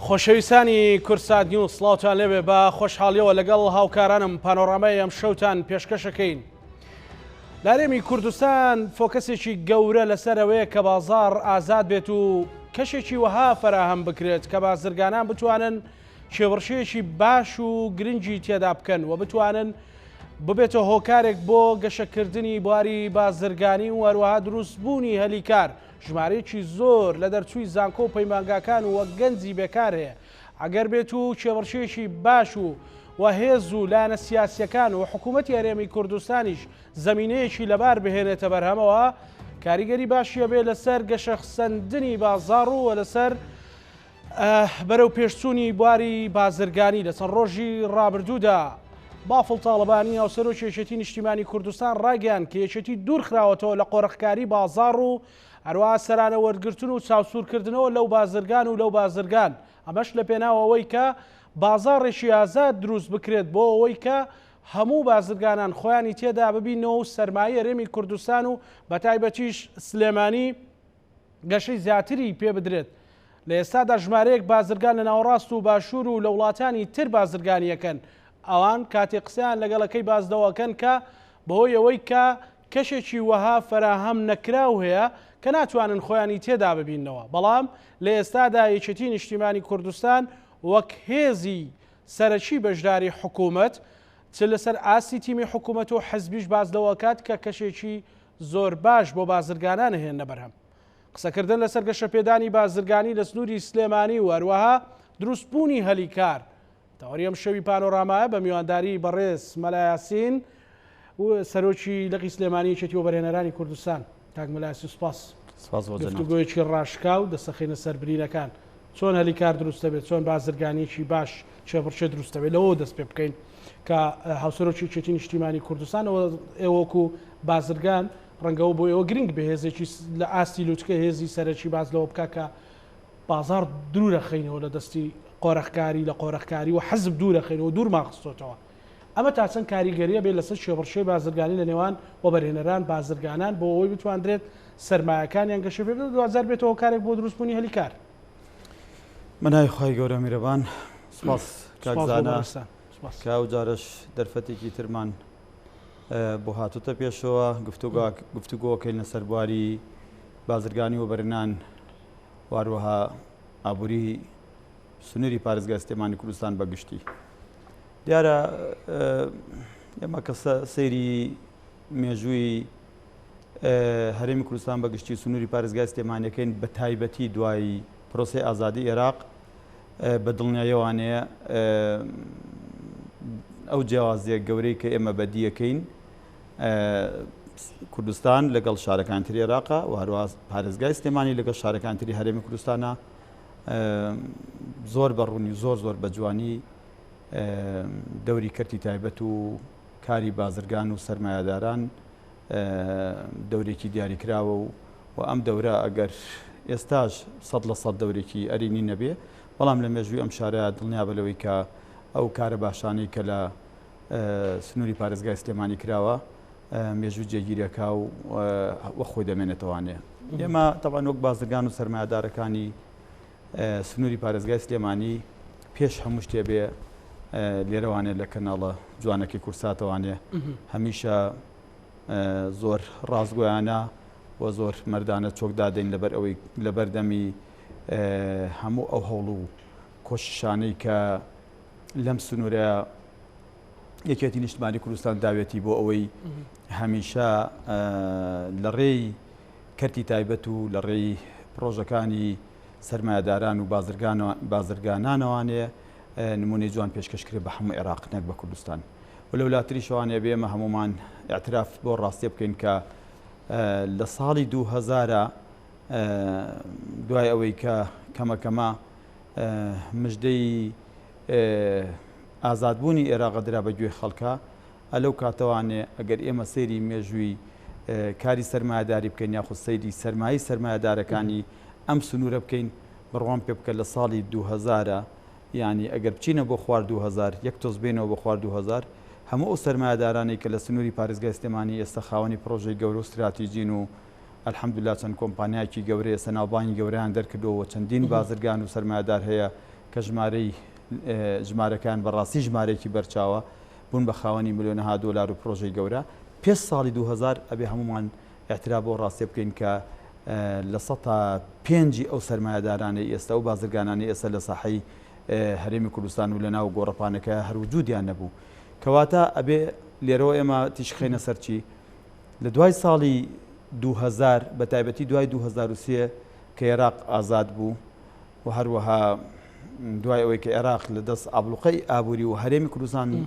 خۆشەویستانی کوردسات نیوز سڵاوتان لێبێ بە خۆشحاڵیەوە لەگەڵ هاوکارانم پانۆرامای ئەم شەوتان پێشکەشەکەین. لە هەرێمی کوردستان فۆکەسێکی گەورە لەسەر ئەوەیە کە بازاڕ ئازاد بێت و کەشێکی وەها فەراهەم بکرێت کە بازرگانان بتوانن کێبڕکێیەکی باش و گرنگی تێدا بکەن و بتوانن ببێتە هۆکارێک بۆ گەشەکردنی بواری بازرگانی و هەروەها دروستبوونی هەلی کار. ژمارەیەکی زۆر لە دەرچووی زانکۆ و پەیمانگاکان و وەک گەنجی بێکار هەیە ئەگەر بێت و کێبڕکێیەکی باش و و هێز و لایەنە سیاسیەکان و حکوومەتی هەرێمی کوردستانیش زەمینەیەکی لەبار بهێنێتە بەرهەمەوە کاریگەری باشی هەبێ لەسەر گەشەسەندنی بازاڕ و لەسەر بەرەو پێشچوونی بواری بازرگانی لە چەند ڕۆژی ڕابردوودا بافڵ تاڵەبانی هاوسەرۆکی یەکێتی نیشتیمانی کوردستان ڕایگەیاند کە یەکێتی دوورخراوەتەوە لە قۆرخکاری بازاڕ و هەروەها سەرانە وەرگرتن و چاوسوورکردنەوە لەو بازرگان و لەو بازرگان ئەمەش لە پێناو ئەوەی کە بازاڕێکی ئازاد دروست بکرێت بۆ ئەوەی کە هەموو بازرگانان خۆیانی تێدا ببینەوە و سەرمایەی هەرێمی کوردستان و بەتایبەتیش سلێمانی گەشەی زیاتری پێ بدرێت. لە ئێستادا ژمارەیەک بازرگان لە ناوەڕاست و باشوور و لە وڵاتانی تر بازرگانییەکەن. ئەوان کاتێ قسەیان لەگەڵەکەی باس لەوەکەن کە بەهۆی ئەوەی کە کەشێکی وەها فەراهەم نەکراو هەیە کە ناتوانن خۆیانی تێدا ببیننەوە. بەڵام لە ئێستادا یەکێتی نیشتیمانی کوردستان وەک هێزی سەرەکی بەشداری حکوومەت چ لەسەر ئاستی تیمی حکوومەت و حزبیش باس لەوەکات کە کەشێکی زۆر باش بۆ بازرگانان ئەهێننە بەرهەم. قسەکردن لەسەر گەشەپێدانی بازرگانی لە سنووری سلێمانی و هەروەها دروستبوونی هەلی کار. تەوەری ئەم شەوی پانۆرامایە بە میوانداری بەڕێز مەلا یاسین و سەرۆکی لقی سلێمانی یەکێتی وەبەرهێنەرانی کوردستان. کاک مەلا یاسین سوپاس. سپاس بۆ جەنابت. گفتوگۆیەکی ڕاشکاو دەستەخەینە سەر برینەکان. چۆن هەلی کار دروست دەبێت، چۆن بازرگانییەکی باش کێبڕکێ دروست دەبێت، لەوەوە دەست پێ بکەین کە هاوسەرۆکی یەکێتی نیشتیمانی کوردستان ئێوە وەکو بازرگان ڕەنگەوە بۆ ئێوە گرنگ بێ هێزێکی لە ئاستی لوتکە هێزی سەرەکی باس لەوە بکە کە بازار دوورەخەینەوە لە دەستی قۆرەخکاری لە قۆرەخکاری و حەزب دوورەخەینەوە دوورمان خستۆتەوە ئەمە تا چەند کاریگەریە بێت لەسەر کێبڕکێی بازرگانی لە نێوان وەبەرهێنەران بازرگانان بۆ ئەوەی بتواندرێت سەرمایەکانیان گەشە پێ بدەن و دواجار بێتە هۆکارێک بۆ دروستبوونی هەلی کار. بە ناوی خوای گەورە میرەبان سپاس کاک سپاس بۆ زانا بەڕێزتان. سپاس. کە ئەو جارەش دەرفەتێکی ترمان بۆ هاتوتە پێشەوە گفتوگا گفتوگۆکەین لەسەر بواری بازرگانی و بەرنان واروەها ئابووری سنووری پارێزگای سلێمانی کوردستان بە گشتی دیارە ئێمە کە سەیری مێژووی هەرێمی کوردستان بە گشتی سنووری پارێزگای سلێمانیەکەین بە تایبەتی دوای پرۆسەی ئازادی عێراق بە دڵنیایەوانەیە ئەو جیاوازیە گەورەی کە ئێمە بەدیەکەین کوردستان لەگەڵ شارەکان تری عێراقا و هەروەها پارێزگای سلێمانی لەگەڵ شارەکان تری هەرێمی کوردستانە زۆر بە ڕوونی زۆر زۆر بە جوانی دەوری کەرتی تایبەت و کاری بازرگان و سەرمایەداران دەورێکی دیاریکراوە و و ئەم دەورە ئەگەر ئێستاش 100% دەورێکی ئەرێنی نەبێ بەڵام لە مێژووی ئەم شارە دڵنیابە لەوەی کە ئەو کارە باشانەی کە لە سنووری پارێزگای سلێمانی کراوە مێژوو جێگیرەکە و وە خۆی دەمێنێتەوانێ ئێمە تەبعەن وەک بازرگان و سەرمایەدارەکانی سنووری پارێزگای سلێمانی پێش هەموو شتێ بێ لێرەوانێ لە کەناڵە جوانەکەی کورساتەوانێ هەمیشە زۆر ڕاستگۆیانە و زۆر مەردانە چۆک دادەین لەبەر ئەوەی لەبەردەمی هەموو ئەو هەوڵ و کۆششانەی کە لەم سنوورە یەکێتی نیشتمانی کوردستان داوێتی بۆ ئەوەی هەمیشە لە ڕێی کەرتی تایبەت و لە ڕێی پڕۆژەکانی سەرمایەداران و بازرگانانەوانێ نمونەی جوان پێشکەش کرێ بە هەموو عێراق نەک بە کوردستان و لەولاتریشەوانێ بێ ئێمە هەمومان اعتراف بۆ ڕاستیە بکەین کە لە ساڵی 2000 دوای ئەوەی کە کەمە کەمە مژدەی ئازادبوونی ئێراقە درا بە گوێی خەڵکە ئە لەو کاتەوانێ ئەگەر ئێمە سەیری مێژووی کاری سەرمایەداری بکەین یاخود سەیری سەرمایەی سەرمایەدارەکانی ئەم سنوورە بکەین بڕوام پێ بکە لە ساڵی 2000 یانی ئەگەر بچینە بۆ خوار 2000 یەک تۆز بێنەوە بۆ خوار 2000 هەموو ئەو سەرمایەدارانەی کە لە سنووری پارێزگای سلێمانی ئێستا خاوەنی پڕۆژەی گەورە و ستراتیجین و الحمدللە چەند کۆمپانیایەکی گەورە ئێستا ناوبانگی گەورەیان دەرکردووە و چەندین بازرگان و سەرمایەدار هەیە. کە ژمارەی ژمارەکان بەڕاستی ژمارەیەکی بەرچاوە بوون بە خاوەنی ملیۆنەها دۆلار و پرۆژەی گەورە پێش ساڵی 2000 ئەبێ هەمومان ئیعتراف بەو ڕاستیە بکەین کە لە سەتا پێنجی ئەو سەرمایەدارانەی ئێستا و بازرگانانەی ئێستا لە ساحەی هەرێمی کوردستان و لە ناو گۆڕەپانەکە هەر وجودیان نەبوو. کەواتە ئەبێ لێرەوە ئێمە تیشک خەینە سەر چی؟ لە دوای ساڵی 2000 بە تایبەتی دوای 2003 کە عێراق ئازاد بوو و هەروەها دوای ئەوەی کە عێراق لە دەست ئابلوقەی ئابووری و هەرێمی کوردستان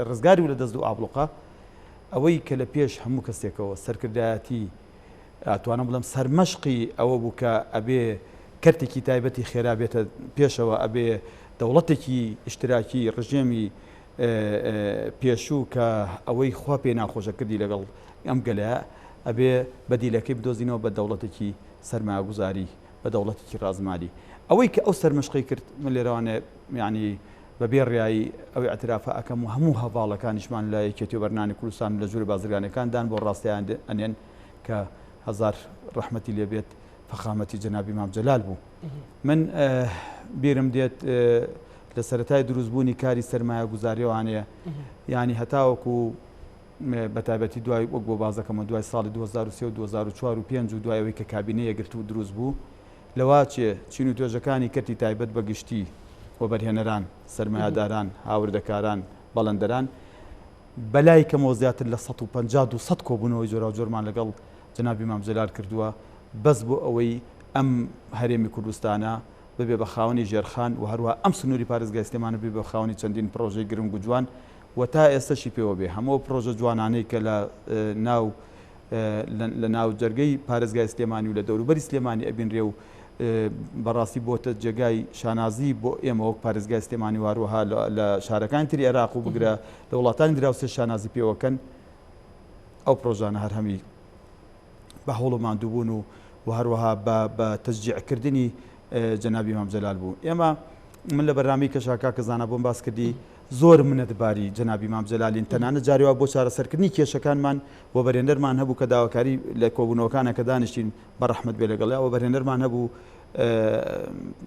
ڕزگاری و لە دەست و ئابلوقە ئەوەی کە لە پێش هەموو کەسێکەوە سەرکردایەتی ئەتوانم بڵێم سەرمەشقی ئەوە بوو کە ئەبێ کەرتێکی تایبەتی خێرا بێتە پێشەوە، ئەبێ دەوڵەتێکی ئیشتراکی ڕژێمی پێشوو کە ئەوەی خوا پێی ناخۆشە کردی لەگەڵ ئەم گەلە ئەبێ بەدیلەکەی بدۆزینەوە بە دەوڵەتێکی سەرمایەگوزاری بە دەوڵەتێکی ڕازمالی ئەوەی کە ئەو سەرمەشقی کرد من لێرەوانێ یعنی بە بێ ڕیایی ئەو ئیعترافە ئەکەم و هەموو هەڤاڵەکانیشمان لە یەکێتی وەبەرهێنانی کوردستان و لە ژوورە بازرگانیەکان دان بۆ ڕاستیان ئەنێن کە هەزار ڕەحمەتی لێ بێت فەخامەتی جەنابی مام جەلال بوو. من بیرم دێت لە سەرەتای دروستبوونی کاری سەرمایەگوزاریەوانەیە یعنی هەتاوەکو بە تایبەتی دوای وەک بۆ بازەکەمە دوای ساڵی 2003 و 2004 و 5 و دوای ئەوەی کە کابینە یەکگرتوو دروست بوو لەواچێ چین و توێژەکانی کەرتی تایبەت بە گشتی، وەبەرهێنەران، سەرمایەداران، هاوردەکاران، بەڵێندەران، بەلای کەمەوە زیاتر لە 150 200 کۆبوونەوەی جۆراوجۆرمان لەگەڵ جەنابی مام جەلال کردووە بەس بۆ ئەوەی ئەم هەرێمی کوردستانە ببێ بە خاوەنی ژێرخان و هەروەها ئەم سنووری پارێزگای سلێمانە ببێ بە خاوەنی چەندین پڕۆژەی گرنگ و جوان و تا ئێستەشی پێوە بێ هەموو ئەو پڕۆژە جوانانەی کە لە ناو لە ناو جەرگەی پارێزگای سلێمانی و لە دەوروبەری سلێمانی ئەبینرێ و بەڕاستی بۆتە جێگای شانازی بۆ ئێمە وەک پارێزگای سلێمانی و هەروەها لە شارەکانی تری عێراق و بگرە لە وڵاتانی دراوسێ شانازی پێوەکەن ئەو پرۆژانە هەر هەمی بە هەوڵ و ماندووبوون و و هەروەها بە تەشجیعکردنی جەنابی مام جەلال بوو ئێمە من لە بەرنامەی کەشا کاکە زانا بۆم باس کردی زۆر منەتباری جەنابی مام جەلالین تەنانەت جاری وا بۆ چارەسەرکردنی کێشەکانمان وەبەرهێنەرمان هەبوو کە داواکاری لە کۆبوونەوەکانە کە دانیشتین بە ڕەحمەت بێ لەگەڵیا وەبەرهێنەرمان هەبوو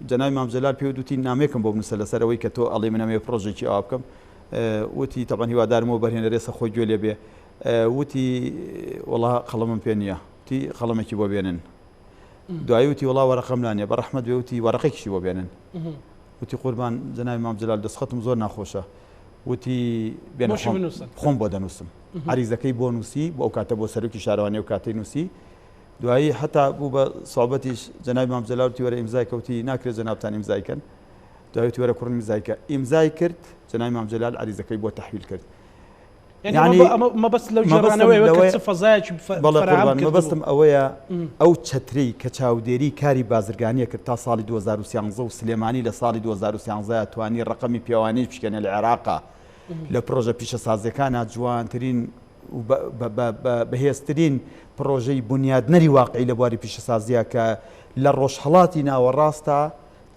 جەنابی مام جەلال پێ دوتی نامێکم بۆ بنووسە لەسەر ئەوەی کە تۆ ئەڵێ من ئەمەوێ پرۆژێکی ئاوا بکەم وتی تەبعەن هیوادارم وەبەرهێنەر ئێستا خۆی گوێ لێ بێ وتی وەڵا قەڵەمم پێ نییە وتی قەڵەمێکی بۆ بێنن دوایی وتی وەڵا وەرەقەم لا نییە بە ڕەحمەت بێ وتی وەرەقێکیشی بۆ بێنن وتی قوربان جەنابی مام جەلال دەستخەتم زۆر ناخۆشە وتی بێنە خۆم بۆ دەنووسم عریزەکەی بۆ نووسی بۆ ئەو کاتە بۆ سەرۆکی شارەوانی ئەو کاتەی نووسی دوایی هەتا بوو بە سوابەتیش جەنابی مام جەلال وتی وەرە ئیمزای کەوتی ناکرێت جەنابتان ئیمزای کەن دوایی وتی وەرە کوڕم ئیمزای کە ئیمزای کرد جەنابی مام جەلال عریزەکەی بۆ تەحویل کرد یعنی مەبەست لەو گێڕانەوەیە کە چ فەزایەکی فەراهەم کردبوو. مەبەستم ئەوەیە ئەو چەترەی کە چاودێری کاری بازرگانیە کرد تا ساڵی 2013 و سلێمانی لە ساڵی 2013 توانی ڕەقەمی پێوانەی بشکێنێ لە عێراقا لە پرۆژە پیشەسازیەکانا جوانترین و بەهێزترین پرۆژەی بونیادنەری واقعی لە بواری پیشەسازیە کە لە ڕۆژهەڵاتی ناوەڕاستا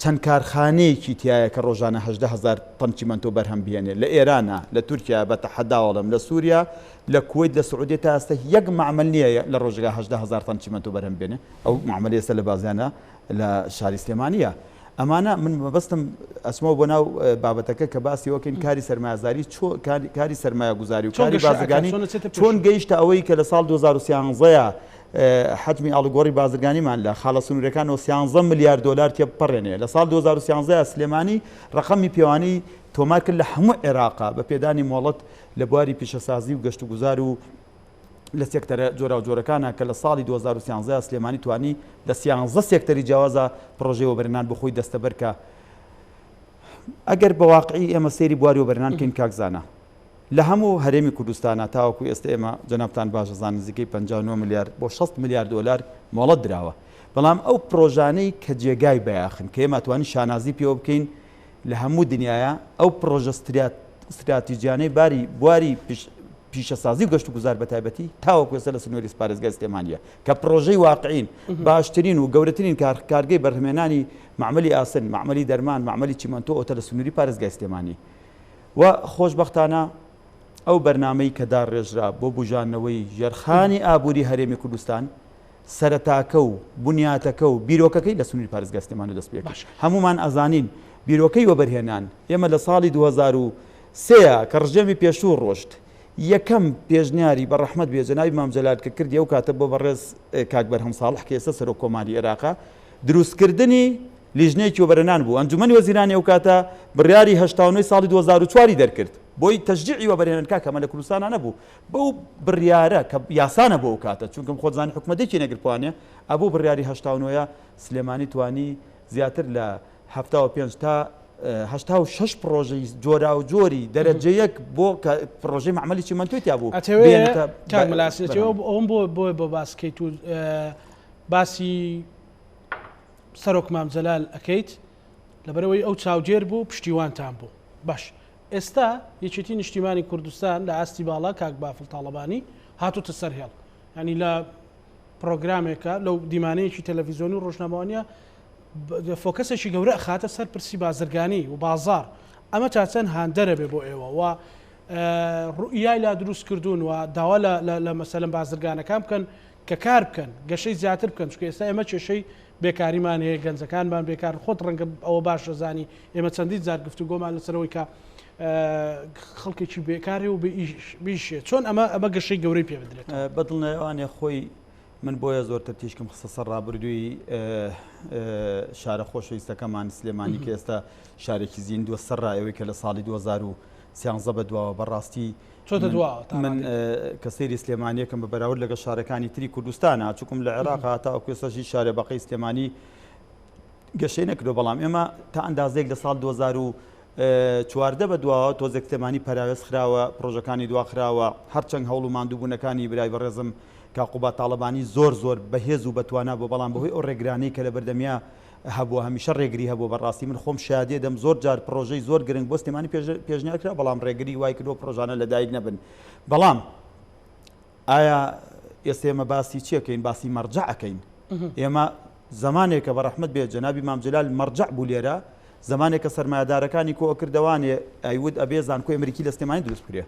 چەند کارخانەیەکی تیایە کە ڕۆژانە 18 هەزار تەن چیمەنتۆ بەرهەم بهێنێ لە ئێرانە، لە تورکیا بە تەحەداوە ئەڵێم، لە سوریا، لە کوەیت، لە سعودیە تا ئێستا یەک مەعمەل نییە لە ڕۆژێکا 18 هەزار تەن چیمەنتۆ بەرهەم بێنێ، ئەو مەعمەلەی ئێستا لە بازیانە لە شاری سلێمانییە. ئەمانە من مەبەستم ئەچمەوە بۆ ناو بابەتەکە کە باسی ئەوە کەین کاری سەرمایەزاری چۆ کاری سەرمایەگوزاری و کاری بازرگانی چۆن گەیشتە ئەوەی کە لە ساڵ 2013 حەجمی ئاڵوگۆڕی بازرگانیمان لە خاڵە سنوورەکانەوە 13 ملیار دۆلار تێبپەڕێنێ. لە ساڵ 2013 سلێمانی ڕەقەمی پێوانەی تۆمار کرد لە هەموو عێراقا بە پێدانی مۆڵەت لە بواری پیشەسازی و گەشتوگوزار و لە سێکتەرە جۆراوجۆرەکانە کە لە ساڵی 2013 سلێمانی توانی لە 13 سێکتەری جیاوازە پڕۆژەی وەبەرهێنان بۆ خۆی دەستەبەر کە ئەگەر بە واقعی ئێمە سەیری بواری وەبەرهێنان کەین کاک زانا لە هەموو هەرێمی کوردستانا تاوەکو ئێستا ئێمە جەنابتان باش ئەزانن نزیکەی 59 ملیار بۆ 60 ملیار دۆلار مۆڵەت دراوە بەڵام ئەو پرۆژانەی کە جێگای بایەخن کە ئێمە توانین شانازی پێوە بکەین لە هەموو دنیاە ئەو پرۆژە ستراتیجیانەی باری بواری پیشەسازی و گەشتوگوزار بە تایبەتی تاوەکو ئێستا لە سنووری پارێزگای سلێمانییە کە پرۆژەی واقعین باشترین و گەورەترین کارگەی بەرهەمێنانی مەعمەلی ئاسن، مەعمەلی دەرمان، مەعمەلی چیمەنتۆ ئەوتە لە سنووری پارێزگای سلێمانی. و خۆشبەختانە ئەو بەرنامەی کە داڕێژرا بۆ بوژاندنەوەی ژێرخانی ئابووری هەرێمی کوردستان، سەرەتاکە و بنیاتەکە و بیرۆکەکەی لە سنووری پارێزگای سلێمانی دەست پێکرد. هەموومان ئەزانین بیرۆکەی وەبەرهێنان، ئێمە لە ساڵی 2003 کە ڕژێمی پێشوو ڕۆشت، یەکەم پێشنیاری بە ڕەحمەت بێ جەنابی مام جەلال کە کردی ئەو کاتە بۆ بەڕێز کاک بەرهەم ساڵح کە ئێستا سەرۆک کۆماری عێراقە، دروستکردنی لیژنەیەکی وەبەرهێنان بوو. ئەنجومەنی وەزیرانی ئەو کاتە بڕیاری 89 ساڵی 2004 ی دەرکرد بۆی تەشجیعی وەبەرهێنان کاکە ئەمە لە کوردستانا نەبوو بەو بڕیارە کە یاسا نەبوو ئەو کاتە چونکم خۆت زانی حکومەت یەکی نەگرت ئەبوو بڕیاری 89 سلێمانی توانی زیاتر لە 75 تا 86 پڕۆژەی جۆراوجۆری دەرەجە یەک بۆ کە پڕۆژەی مەعمەلی چیمەنتۆی تیا بوو ئەتەوێ کاک مەلا یاسین ئەتەوێ ئەوم بۆ بۆ بۆ باس کەیت و باسی سەرۆک مام جەلال ئەکەیت لەبەرەوەی ئەو چاودێر بوو پشتیوانتان بوو باش ئێستا یەکێتی نیشتیمانی کوردستان لە ئاستی باڵا کاک بافڵ تاڵەبانی هاتوتە سەر هێڵ ینی لە پرۆگرامێکە لەو دیمانەیەکی تەلەڤیزیۆنی و ڕۆژنامەوانیە فۆکەسێکی گەورە ئەخاتە سەر پرسی بازرگانی و بازار ئەمە تا چەند هاندەرە بێ بۆ ئێوە و ڕوئیای لا دروست کردوون و داوا لە مەسەلەن بازرگانەکان بکەن کە کار بکەن گەشەی زیاتر بکەن چونکە ئێستا ئێمە کێشەی بێکاریمان هەیە گەنجەکانمان بێکار خۆت ڕەنگە ئەوە باش دەزانی ئێمە چەندین جار گفتوگۆمان لەسەرەوەی کە خەڵکێکی بێکاری و بیشێ چۆن ئەمە ئەمە گەشەی گەورەی پێ بدرێت بەدڵنیاوانێ خۆی من بۆیە زۆرتر تیشکم خستە سەر ڕابردووی شارە خۆشەویستەکەمان سلێمانی کە ئێستا شارێکی زیندووە سەر ڕایەوەی کە لە ساڵی 2013 بە دواوە بەڕاستی چۆتە دواوە من کە سەیری سلێمانیەکەم بە بەراورد لەگەڵ شارەکانی تری کوردستانە چونکم لە عێراق هاتاوەکو ئێستاش هیچ شارێ بەقەی سلێمانی گەشەی نەکردو بەڵام ئێمە تا ئەندازەیەک لە ساڵ 2014 بە دواوە تۆزێک سلێمانی پەراوێز خراوە پرۆژەکانی دواخراوە هەرچەند هەوڵ و ماندووبوونەکانی برای بەڕێزم کاک قوباد تاڵەبانی زۆر زۆر بەهێز و بەتوانا بووە بەڵام بەهۆی ئەو ڕێگرانەی کە لە بەردەمیا هەبووە هەمیشە ڕێگری هەبووە بەڕاستی من خۆم شادێ دەم زۆر جار پڕۆژەی زۆر گرنگ بۆ سلێمانی پێشنیار کرا بەڵام ڕێگری وای کردووە پڕۆژانە لەدایک نەبن بەڵام ئایا ئێستا ئێمە باسی چیەکەین باسی مەرجع ئەکەین ئێمە زمانێکە بە ڕەحمەت بێت جەنابی مام جەلال مەرجع بوو لێرە زمانێکە سەرمایەدارەکانی کۆ ئەکردەوانێ ئەیوت ئەبێ زانکۆی ئەمریکی لە سلێمانی دروست بکرێ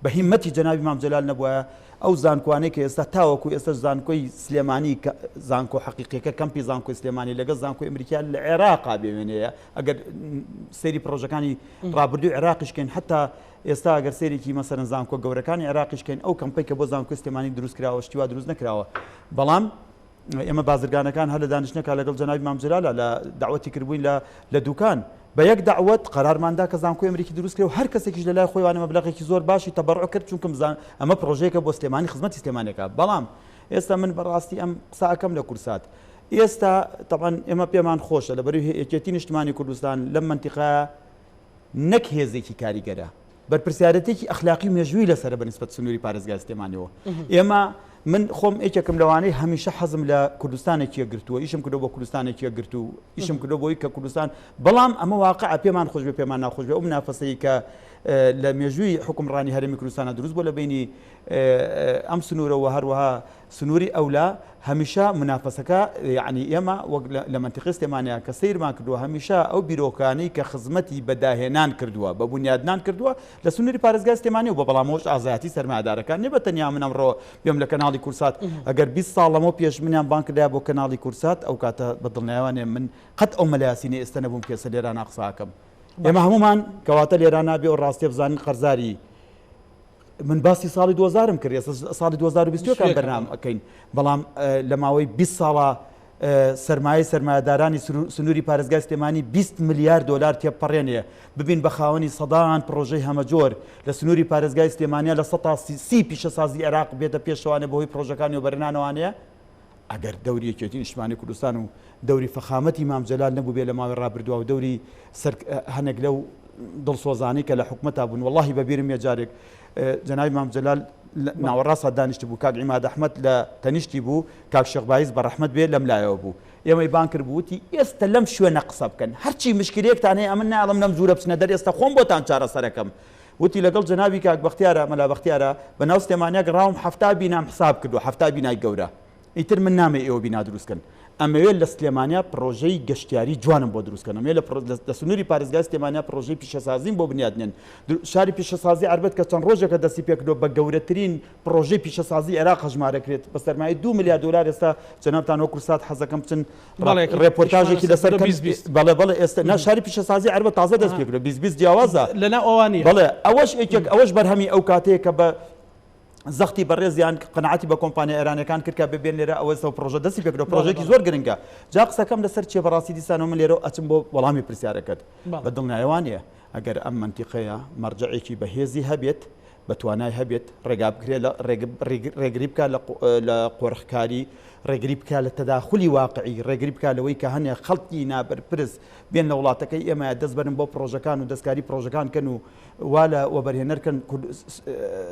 بە هیمەتی جەنابی مام جەلال نەبوایە ئەو زانکۆانەی کە ئێستا تاوەکو ئێستاش زانکۆی سلێمانی کە زانکۆ حەقیقیەکە کەمپی زانکۆی سلێمانی لەگەڵ زانکۆی ئەمریکا لە عێراقا بێ وێنەیە ئەگەر سەیری پرۆژەکانی ڕابردووی عێراقیش کەین حتا ئێستا ئەگەر سەیرێکی مەسەرەن زانکۆ گەورەکانی عێراقیش کەین ئەو کەمپەی کە بۆ زانکۆی سلێمانی دروست کراوە شتی وا دروست نەکراوە بەڵام ئێمە بازرگانەکان هەر لە دانیشتنەکە لەگەڵ جەنابی مام جەلالە لە دەعوەتی کردبووین لە لە دوکان بە یەک دەعوەت قەرارمان دا کە زانکۆی ئەمریکی دروست کرێ و هەر کەسێکیش لە لای خۆیوانە مەبلەغێکی زۆر باشی تەبەڕع کرد چونکم زان ئەمە پڕۆژەیەکە بۆ سلێمانی خزمەتی سلێمانێکە بەڵام ئێستا من بەڕاستی ئەم قسە ئەکەم لە کورسات ئێستا تەبعەن ئێمە پێمان خۆشە لەبەروی یەکێتی نیشتمانی کوردستان لەم مەنتیقە نەک هێزێکی کاریگەرە بەرپرسیارەتێکی ئەخلاقی و مێژووی لەسەرە بە نسبەت سنووری پارێزگای سلێمانیەوە. ئێمە من خۆم یەکێکم لەوانەی هەمیشە حەزم لە کوردستانێکی یەکگرتووە، ئیشم کردووە بۆ کوردستانێکی یەکگرتوو، ئیشم کردووە بۆی کە کوردستان بەڵام ئەمە واقعە پێمان خۆش بێ پێمان ناخۆش بێ ئەو منافەسەی کە لە مێژووی حوکمڕانی هەرێمی کوردستانە دروست بووە لە بینی ئەم سنوورەوە هەروەها سنووری ئەولا هەمیشە مونافەسەکە یەعنی ئێمە وەک لە مەنتیقی سلێمانیا کە سەیرمان کردووە هەمیشە ئەو بیرۆکانەی کە خزمەتی بە داهێنان کردووە بە بونیادنان کردووە لە سنووری پارێزگای سلێمانی و بە بەڵام ئەوەش ئازایەتی سەرمایەدارەکان نیە بە تەنیا من ئەمڕۆ بێم لە کەناڵی کورسات ئەگەر 20 ساڵ لەمەو پێش منیان بانگ کردایە بۆ کەناڵی کورسات ئەو کاتە بە دڵنیایەوانێ من قەت ئەو مەلا یاسینەی ئێستا نەبووم کە ئێستا لێرانە قسە ئەکەم ئێمە هەموومان کەواتە لێرانە بێ و ڕاستیە بزانین قەرزاری من باسی ساڵی 2000م کرد ئێستا ساڵی 2021 بەرنامە ئەکەین بەڵام لە ماوەی 20 ساڵە سرمایه سرمایهدارانی سنووری پارێزگای سلێمانی 20 ملیار دلار تێپەڕێنێ ببین بە خاوەنی سەدان پرۆژەی هەمەجۆر لە سنووری پارێزگای سلێمانیا لە 130 پیشەسازی عێراق بێتە پێشەوانە بەهۆی پرۆژەکانی و بەرنانەوانەیە ئەگەر دەوری یەکێتی نیشتمانی کوردستان و دەوری فەخامەتی مام جەلال نەبووبێ لە ماوەی ڕابردووا و دەوری سەر هەنێک لەو دڵسۆزانەی کە لە حکومەتا بوون وەڵاهی بە بیرم یە جارێک جەنابی مام جەلال ناوەڕاستە دانیشتبوو کاک عیماد ئەحمەد لە تەنیشتی بوو کاک شێخ بایز بە ڕەحمەت بێ لەم لایەوە بوو ئێمەی بان کرد بوو وتی ئێستە لەم شوێنە قسە بکەن هەرچی مشکلەیەکتان هەیە ئەمن نایەڵم لەم ژوورە بچنە دەر ئێستە خۆم بۆتان چارەسەرەکەم وتی لەگەڵ جەنابی کاک بەختیارە مەلا بەختیارە بەناو سلێمانیا گەڕاوم 70 بینام حساب کردووە 70 بینای گەورە ئیتر من نامەی ئێوە بینا دروست کەن. ئەمەوێت لە سلێمانیا پڕۆژەی گەشتیاری جوانم بۆ دروست کەن، ئەمەوێت لە سنووری پارێزگای سلێمانیا پڕۆژەی پیشەسازیم بۆ بنیات نێن. شاری پیشەسازی عەربەت کە چەند ڕۆژێکە دەستی پێکردووە بە گەورەترین پڕۆژەی پیشەسازی عێراق هەژمارەکرێت بە سەرمایەی 2 ملیار دۆلار ئێستا جەنابتان وەکو سات حەزەکەم بچن ڕێپۆرتاژێکی لەسەر کەن. بەڵێ بەڵێ ئێستا نا شاری پیشەسازی عەربەت تازە دەست پێکردووە 20 جیاوازە لەناو ئەوان نییە. بەڵێ ئەوەش یەکێک ئەوەش بەرهەمی ئەو کاتەیە کە بە زەختی بەڕێزیان قەناعەتی بە کۆمپانیا ئێرانیەکان کرد کە بێن لێرە ئەوە ئێستا پڕۆژە دەستی پێکردوە پڕۆژەیەکی زۆر گرنگە جا قسەکەم لەسەر چیە بەڕاستی دیسانەوە من لێرەوە ئەچم بۆ وەڵامی پرسیارەکەت بە دڵنیایەوە وانیە ئەگەر ئەم مەنتیقەیە مەرجەعێکی بەهێزی هەبێت بە توانای هەبێت ڕێگا بکرێت لە ڕێگری بکات لە قۆرخکاری ڕێگری بکات لە تەداخلی واقعی ڕێگری بکات لەوەی کە هەنێ خەڵکی نابەرپرس بێن لە وڵاتەکەی ئێمە دەست بەرن بۆ پڕۆژەکان و دەستکاری پڕۆژەکان کەن و وا لە وەبەرهێنەر کەن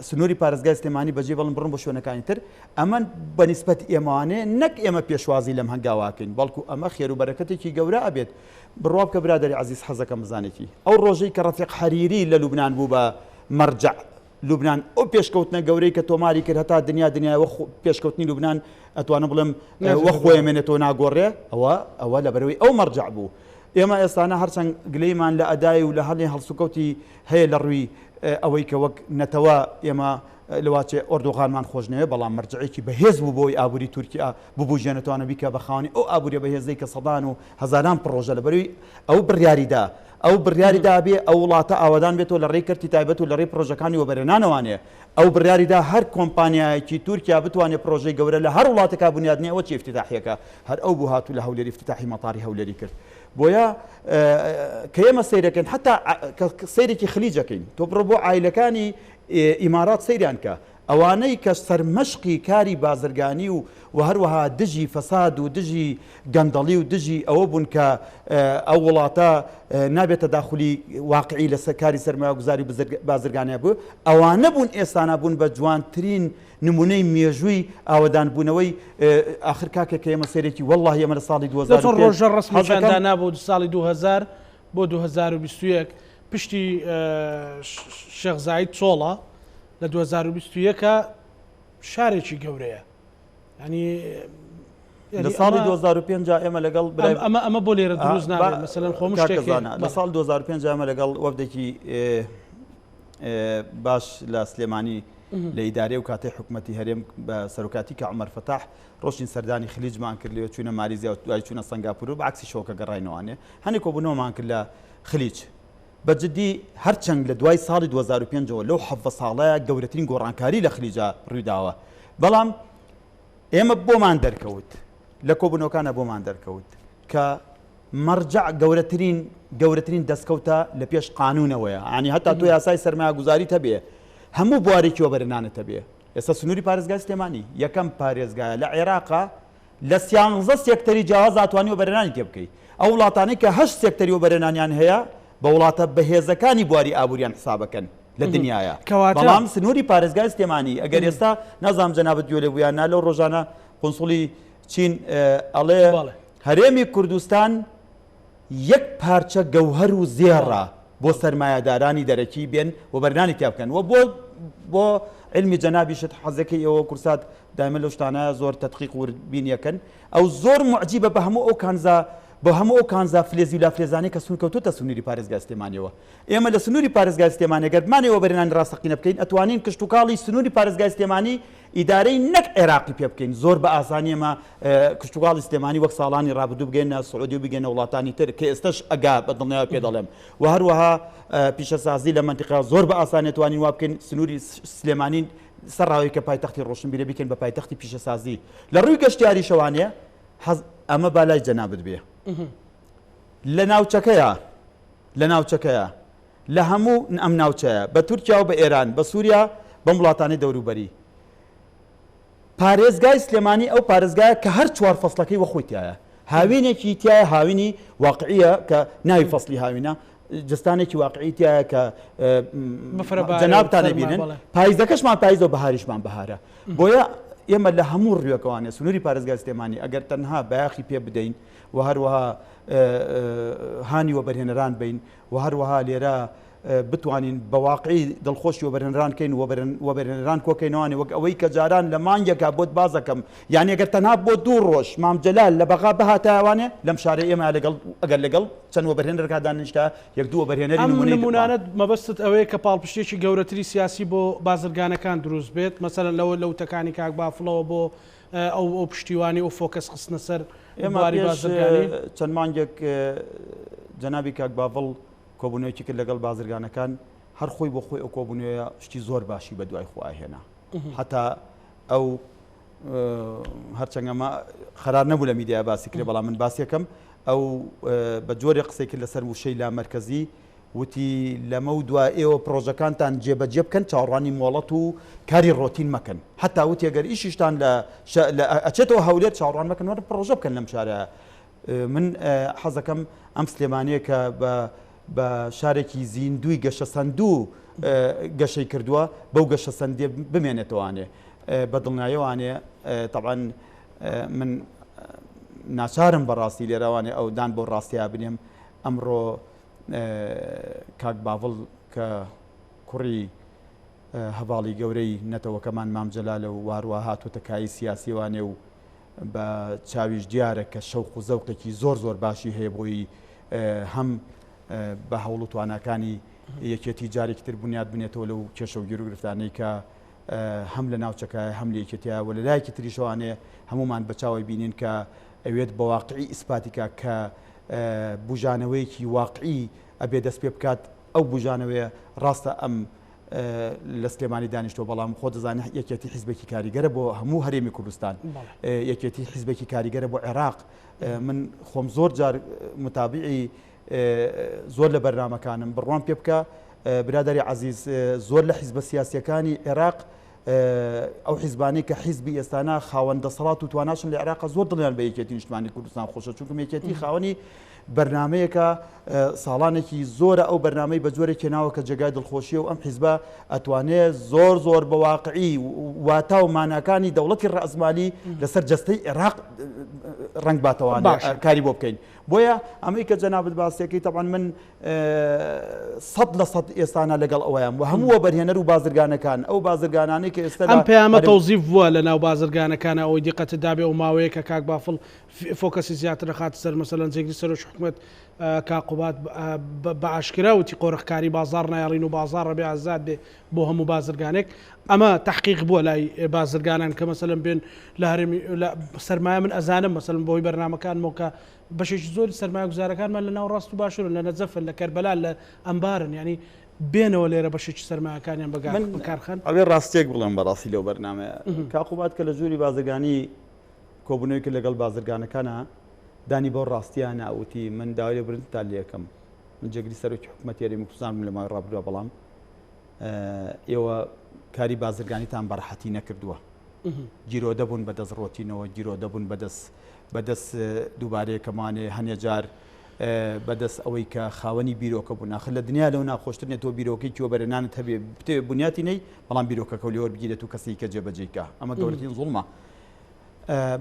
سنووری پارێزگای سلێمانی بەجێ بڵن بڕن بۆ شوێنەکانی تر ئەمە بە نیسبەت ئێمەوانێ نەک ئێمە پێشوازی لەم هەنگاواکەین بەڵکو ئەمە خێر و بەرەکەتێکی گەورە ئەبێت بڕوا بکە برادەری عەزیز حەزەکەم بزانێتی ئەو ڕۆژەی کە ڕەفیق حەریری لە لوبناان بوو بە مەرجع لوبناان ئەو پێشکەوتنە گەورەی کە تۆماری کرد هەتا دنیا دنیای وە پێشکەوتنی لوبناان ئەتوانم بڵێم وە خۆی مێنێتەوە ناگۆڕێ ئەوە ئەوە لەبەرەوەی ئەو مەرجع بوو ئێمە ئێستانە هەرچەند گلەیمان لە ئەدای و لە هەنێ هەڵسوکەوتی هەیە لە ڕووی ئەوەی کە وەک نەتەوە ئێمە لەواچێ ئۆردوغانمان خۆش نەوێ بەڵام مەرجعێکی بەهێز بوو بۆی ئابووری تورکیا ببوژێنێتوانە بیکە بە خاوەنی ئەو ئابووریە بەهێزەی کە سەدان و هەزاران پڕۆژە لەبەروی ئەو بڕیاریدا ئەو بڕیاری دابێ ئەو وڵاتە ئاوادان بێتەوە لە ڕێی کەرتی تایبەت و لە ڕێی پڕۆژەکانی وەبەرهێنانەوانێ ئەو بڕیاریدا هەر کۆمپانیایەکی تورکیا بتوانێ پڕۆژەی گەورە لە هەر وڵاتێکا بنیاد نێ ئەوە چی ئیفتیتاحیەکە هەر ئەو بوو هاتوو لە هەولێر ئیفتیتاحی مەتاری هەولێری کرد بۆیە کە ئێمە سەیرەکەین حتا سەیرێکی خلیجەکەین تۆ بڕۆ بۆ عایلەکانی ئیمارات سەیریان کە ئەوانەی کە سەرمەشقی کاری بازرگانی و و هەروەها دژی فەساد و دژی گەندەڵی و دژی ئەوە بوون کە ئەو وڵاتە نابێت تەداخولی واقعی لەسەر کاری سەرمایەگوزاری و بازرگانیا بوو ئەوانە بوون ئێستانا بوون بە جوانترین نمونەی مێژووی ئاوەدانبوونەوەی ئاخر کاکێک کە ئێمە سەیرێکی وەڵڵاهی ئێمە لە ساڵی 2005 ڕۆژە ڕەسمیان دانابوو ساڵی 2000 بۆ 2021 پشتی شێخ زاید چۆڵە لە 2021 شارێکی گەورەیە ینی لە ساڵی 2005 ئێمە لەگەڵ ئەمە ئەمە بۆ لێرە دروست نابێت مەسەلەن خۆم شتێکزانە لە ساڵ 2005 ئێمە لەگەڵ وەفدێکی باش لە سلێمانی لە ئیدارەی و کاتی حکوومەتی هەرێم بە سەرۆکاتی کە عمر فەتاح ڕۆشتین سەردانی خلیجمان کرد لەوێ چوونە مالیزیا و دوای چوونە سنگاپور و بە عکسی شەوەکە گەڕاینەوانێ هەنێک کۆبوونەوەمان کرد لە خلیج بە جدی هەرچەند لە دوای ساڵی 2005 ەوە لەو 17 ساڵەیە گەورەترین گۆڕانکاری لە خلیجا ڕوویداوە بەڵام ئێمە بۆمان دەرکەوت لە کۆبوونەوەکانە بۆمان دەرکەوت کە مەرجەع گەورەترین گەورەترین دەستکەوتە لە پێش قانونەوەیە ینی هەتا تۆ یاسای سەرمایەگوزاریت هەبێ هەموو بوارێکی وەبەرهێنانت هەبێ ئێستا سنووری پارێزگای سلێمانی یەکەم پارێزگایە لە عێراقا لە سیانزە سێکتەری جیاواز ئاتوانی وەبەرهێنانی تێ بکەی ئەو وڵاتانەی کە هەشت سێکتەری وەبەرهێنانیان هەیە بە وڵاتە بەهێزەکانی بواری ئابووریان حسابەکەن لە دنیاە بەڵام سنووری پارێزگای سلێمانی ئەگەر ئێستا نازانم جەنابت گوێ لێ بوو یان نا لەو ڕۆژانە قونسوڵی چین ئەڵێ هەرێمی کوردستان یەک پارچە گەوهەر و زێڕە بۆ سەرمایەدارانی دەرەکی بێن وەبەرنانی تیا بکەن و بۆ بۆ علمی جەنابیشت حەزەکەی ئێوە کورسات دایمە لەو شتانە زۆر تەدقیق وردبینیەکەن ئەو زۆر معجیبە بە هەموو ئەو کانزا بۆ هەموو ئەو کانزا فلێزی و لافلێزانەی کە سنوور کەوتۆتە سنووری پارێزگای سلێمانیەوە ئێمە لە سنووری پارێزگای سلێمانی گەر بمانەوێ وەبەرهێنانی ڕاستەقینە بکەین ئەتوانین کشتوکاڵی سنووری پارێزگای سلێمانی ئیدارەی نەک عێراقی پێ بکەین زۆر بە ئاسانی ئێمە کشتوکاڵی سلێمانی وەک ساڵانی ڕابردوو بگەینە سعودی و بگەینە وڵاتانی تر کە ئێستش ئەگا بە دڵنیاوە پێ دەڵێم و هەروەها پیشەسازی لە مەنتیقە زۆر بە ئاسانی توانین وا بکەین سنووری سلێمانی سەرڕاوی کە پایتەختی ڕۆشنبیرە بیکەین بە پایتەختی پیشەسازی لە ڕووی گەشتیاریشەوانێ حەز ئەمە با لای جەنابت بێ لە ناوچەکەیە لە ناوچەکەیە لە هەموو ئەم ناوچەیە، بە تورکیا و بە ئێران، بە سووریا، بەم وڵاتانەی دەوروبەری. پارێزگای سلێمانی ئەو پارێزگایە کە هەر چوار فەسڵەکەی وەخۆی تیایە. هاوینێکی تیایە هاوینی واقعیە کە ناوی فەسڵی هاوینە، جستانێکی واقعی تیایە کە جەنابتان ئەبینن. پایزەکەشمان پایزە و بەهاریشمان بەهارە. بۆیە ئێمە لە هەموو ڕوویەکەوانێ سنووری پارێزگای سلێمانی ئەگەر تەنها بایەخی پێ بدەین و هەروەها هانی وەبەرهێنەران بەین و هەروەها لێرە بتوانین بە واقعی دڵخۆشی وەبەرهێنەران کەین و وەبەرهێنەران کۆکەینەوانێ وەک ئەوەی کە جاران لە مانگێکا بۆت بازەکەم یانی ئەگەر تەنها بۆ دوو ڕۆژ مام جەلال لە بەغا بهاتایەوانێ لەم شارەی ئێمە لەگەڵ ئەگەر لەگەڵ چەند وەبەرهێنەرەکا دانیشتا یەک دوو وەبەرهێنەری ئەم نمونەی نمونانەت مەبەستت ئەوەیە کە پاڵپشتیەکی گەورەتری سیاسی بۆ بازرگانەکان دروست بێت مەسەلەن لەوە لە وتەکانی کاک بافڵەوە بۆ ئەو ئەو پشتیوانی و فۆکەس خستنە سەر ئێمە بواری پێش بازرگانی؟ چەند مانگێک جەنابی کاک باڤڵ کۆبوونەوەیەکی کرد لەگەڵ بازرگانەکان، هەر خۆی بۆ خۆی ئەو کۆبوونەوەیە شتی زۆر باشی بە دوای خۆیا هێنا. هەتا ئەو هەرچەند ئەمە قەرار نەبوو لە میدیا باسی کرێ بەڵام من باسیەکەم ئەو بە جۆرێ قسەی کرد لەسەر وشەی لامەرکەزی وتی لەمە و دوا ئێوە پرۆژەکانتان جێبەجێ بکەن چاوەڕوانی مۆڵەت و کاری ڕۆتین مەکەن حتا وتی ئەگەر ئیشیشتان لە ئەچێتەوە هەولێر چاوەڕوان مەکەن وەرن پرۆژە بکەن لەم شارە من حەزەکەم ئەم سلێمانیە کە بە بە شارێکی زیندووی گەشەسەندوو گەشەی کردووە بەو گەشەسەندێ بمێنێتەوانێ بە دڵنیایەوانێ تەبعەن من ناچارم بەڕاستی لێرەوانێ ئەو دان بۆ ڕاستیا بنێم ئەمڕۆ کاک باڤڵ کە کوڕی هەڤاڵی گەورەی نەتەوەکەمان مام جەلالە و واروە هاتووەتە کایی سیاسیوانێ و بە چاویش دیارە کە شەوق و زەوقێکی زۆر زۆر باشی هەیە بۆی هەم بە هەوڵ و تواناکانی یەکێتی جارێکی تر بنیات بنێتەوە لەو کێشە و گیروگرفتانەی کە هەم لە ناوچەکە هەم لە یەکێتیە و لە لایەکی تریشەوانێ هەمومان بە چاوەی بینین کە ئەوێت بە واقعی ئیسپاتیکا کە بژانەوەیەکی واقعی ئەبێ دەست پێ بکات ئەو بژانەوەیە ڕاستە ئەم لە سلێمانی دانیشتوە بەڵام خۆ دەزانانی یەکێتی حیزبێکی کاریگەرە بۆ هەموو هەرێمی کوردستان یەکێتی حیزبێکی کاریگەرە بۆ عێراق من خۆم زۆر جار متابعی زۆر لە بەرنمەکانم بڕوام پێ بکە برادری عزیز زۆر لە حیزبە سیاسیەکانی عێراق ئەو حیزبانەی کە حیزبی ئێستانا خاوەن دەسەڵات و تواناشن لە عێراق زۆر دڵیان بە یەکێتی نیشتمانی کوردستان خۆشە چونکم یەکێتی خاوەنی بەرنمەیەکە ساڵانێکی زۆرە ئەو بەرنمەی بە جۆرێک هێناوە کە جێگای دڵخۆشیە و ئەم حیزبە ئەتوانێ زۆر زۆر بە واقعی واتا و ماناکانی دەوڵەتی ڕەئسمالی لەسەر جەستەی عێراق ڕەنگ باتەوە کاری بۆ بکەین بۆیە ئەمەی کە جەنابت باسیەکەی تەبعەن من 100% ئێستانا لەگەڵ ئەوەیان و هەموو وەبەرهێنەر و بازرگانەکان ئەو بازرگانانەی کە ئێستا ئەم پەیامە تەوزیف بووە لە ناو بازرگانەکانە ئەوەی دیقەتت دابێ ئەو ماوەیە کە کاک بافڵ فۆکەسی زیاتر دەخاتە سەر مەسەلەن جێگری سەرۆکی حکومەت کاک قوباد بە ئاشکرا وتی قۆرخکاری بازاڕ نایەڵین و بازاڕ ئەبێ ئازاد بێ بۆ هەموو بازرگانێک ئەمە تەحقیق بووە لای بازرگانان کە مەسەلەن بێن لە هەرێمی لە سەرمایە من ئەزانم مەسەلەن بەهۆی بەرنامەکانمەوە کە بەشێکی زۆری سەرمایەگوزارەکانمان لە ناوەڕاست و باشوورن لە نەجەفن لە کەربەلان لە ئەنبارن یانی بێنەوە لێرە بەشێکی سەرمایەکانیان بەگار من بەکارخەن. ئەوێ ڕاستیەک بڵێم بەڕاستی لەو بەرنامەیە کاک قوباد کە لە ژووری بازرگانی کۆبوونەوەی کرد لەگەڵ بازرگانەکانا دانی بەو ڕاستیە نا وتی من داوای لێبوردنتان لێکەم من جێگری سەرۆکی حکوومەتی هەرێمی کوردستان بووم لە ماوەی ڕابردووە بەڵام ئێوە کاری بازرگانیتان بەڕەحەتی نەکردووە گیرۆدە بوون بە دەست ڕۆتینەوە گیرۆدە بوون بەدەست بەدەست دووبارەیەکەمانێ هەنێ جار بەدەست ئەوەی کە خاوەنی بیرۆکە بوون آخر لە دنیا لەو ناخۆشتر نیە تۆ بیرۆکەی وەبەرهێنانت هەبێ بتەوێ بنیاتی نەی بەڵام بیرۆکەکە لێ وەربگیرێت و کەسێکی کە جێبەجێی کا ئەمە گەورەترین زوڵمە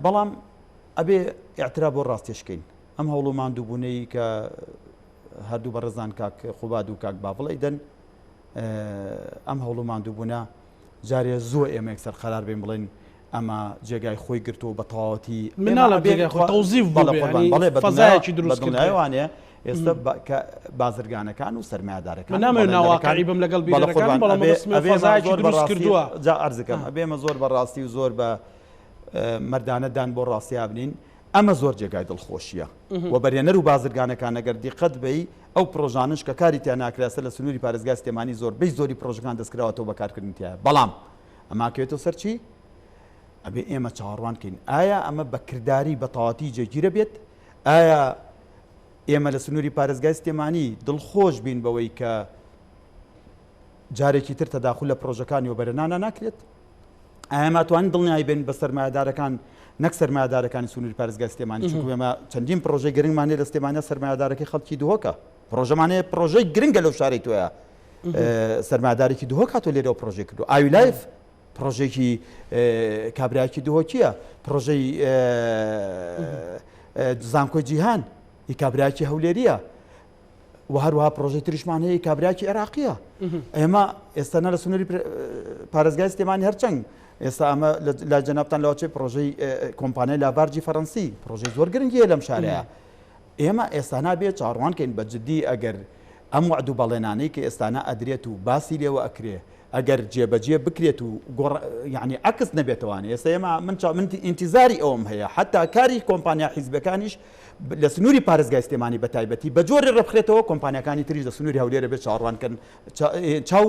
بەڵام ئەبێ ئیعتراف بۆ ڕاستیش کەین ئەم هەوڵ و ماندووبوونەی کە هەردوو بەڕێزان کاک قوباد و کاک باڤڵ ئەیدەن ئەم هەوڵ و ماندووبوونە جارێ زووە ئێمە یەکسەر قەرار بین بڵێن ئەمە جێگای خۆی گرتووە بە تەواوەتی من ناڵێم جێگای خۆی تەوزیف بوو بێ یانی بەڵێ بە فەزایەکی دروست کرد دڵنیایەوانێ ئێستا کە بازرگانەکان و سەرمایەدارەکان من نامەوێت ناواقعی بم لەگەڵ بیرەکان بەڵام فەزایەکی دروست کردووە جا عەرزەکەم ئەبێ ئێمە زۆر بە ڕاستی و زۆر بە مەردانە دان بۆ ڕاستیا بنین ئەمە زۆر جێگای دڵخۆشیە وەبەرهێنەر و بازرگانەکان ئەگەر دیقەت بەی ئەو پرۆژانەش کە کاری تیا ناکرا سەر لە سنووری پارێزگای سلێمانی زۆربەی زۆری پرۆژەکان دەستکراوەتەوە بە کارکردن تیایە بەڵام ئەمە کەوێتەوە سەر چی؟ ئەبێ ئێمە چاوەڕوان کەین ئایا ئەمە بە کرداری بە تەواتی جێگیرە بێت؟ ئایا ئێمە لە سنووری پارێزگای سلێمانی دڵخۆش بین بەوەی کە جارێکی تر تەداخول لە پرۆژەکانی وەبەرهێنانە ناکرێت؟ ئایا ماتوانین دڵنیایی بین بە سەرمایەدارەکان نەک سەرمایەدارەکانی سنووری پارێزگای سلێمانی چونکو ئێمە چەندین پرۆژەی گرنگمان هەیە لە سلێمانیا سەرمایەدارەکەی خەڵکی دهۆکە پرۆژەمان هەیە پرۆژەی گرنگە لەو شارەی تۆیە سەرمایەدارێکی دهۆک هاتۆ لێرەوە پرۆژەی کردو ئاوی لایف پرۆژێکی کابراایکی دهۆکیە پرۆژەی زانکۆی جیهان ی کابراایکی هەولێریە. و هەروەها پرۆژەی تریشمان هەیە کابراکی عێراقیە ئێمە ئێستا نە لە سنووری پارێزگای سلێمانی هەرچەند ئێستا ئەمە لە جەنابتان لەوەچێ پرۆژەی کۆمپانیای لابارجی فەرەنسی پرۆژەی زۆر گرنگیە لەم شارەیە ئێمە ئێستا نابێت چاڕوان کەین بە جدی ئەگەر ئەم وەعد و بەڵێنانەی کە ئێستانە ئەدرێت و باسی لێوە ئەکرێ ئەگەر جێبەجێ بکرێت و گۆڕ یعنی عکس نەبێتەوانێ ئێستا ئێمە من چا من ئینتیزاری ئەوم هەیە حتا کاری کۆمپانیا حیزبەکانیش لە سنووری پارێزگای سلێمانی بە تایبەتی بە جۆری ڕێبخرێتەوە کۆمپانیاکانی تریش لە سنووری هەولێرە بێت چاوەڕوان کەن چاو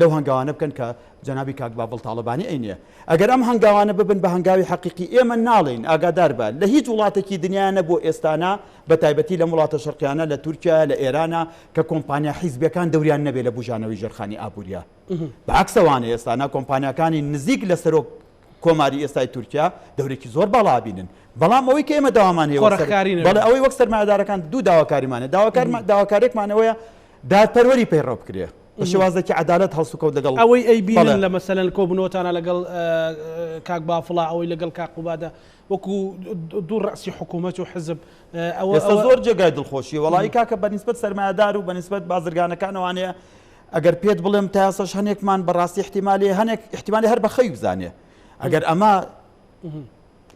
لەو هەنگاوانە بکەن کە جەنابی کاک باڤڵ تاڵەبانی ئەینێ ئەگەر ئەم هەنگاوانە ببن بە هەنگاوی حەقیقی ئێمە ناڵێین ئاگادار بە لە هیچ وڵاتێکی دنیا نەبوو ئێستانا بە تایبەتی لەم وڵاتە شەرقیانە لە تورکیا لە ئێرانە کە کۆمپانیا حیزبیەکان دەوریان نەبێ لە بوژانەوەی ژێرخانی ئابووریا بە عەکسەوانە ئێستانا کۆمپانیاکانی نزیک لە سەرۆک کۆماری ئێستای تورکیا دەورێکی زۆر باڵا بینن بەڵام ئەوەی کە ئێمە داوامان هەیە بەڵێ ئەوەی وەک سەرمایەدارەکان دوو داواکاریمان هەیە داواکارێکمان ئەوەیە دادپەروەری پەیڕەو بکرێ بە شێوازێکی عەدالەت هەڵسوکەوت لەگەڵ ئەوەی ئەیبینن لە مەسەلەن کۆبوونەوەتانە لەگەڵ کاک بافڵا ئەوەی لەگەڵ کاک قوبادە وەکو دوو ڕەسی حکوومەت و حزب ئەوە ئێستا زۆر جێگای دڵخۆشیە وەڵی کاکە بە نیسبەت سەرمایەدار و بە نیسبەت بازرگانەکانەوانەیە ئەگەر پێت بڵێم تا ئێستاش هەنێکمان بەڕاستی احتیمالی هەنێک احتیمالی هەر بە خەوی بزانێ ئەگەر ئەمە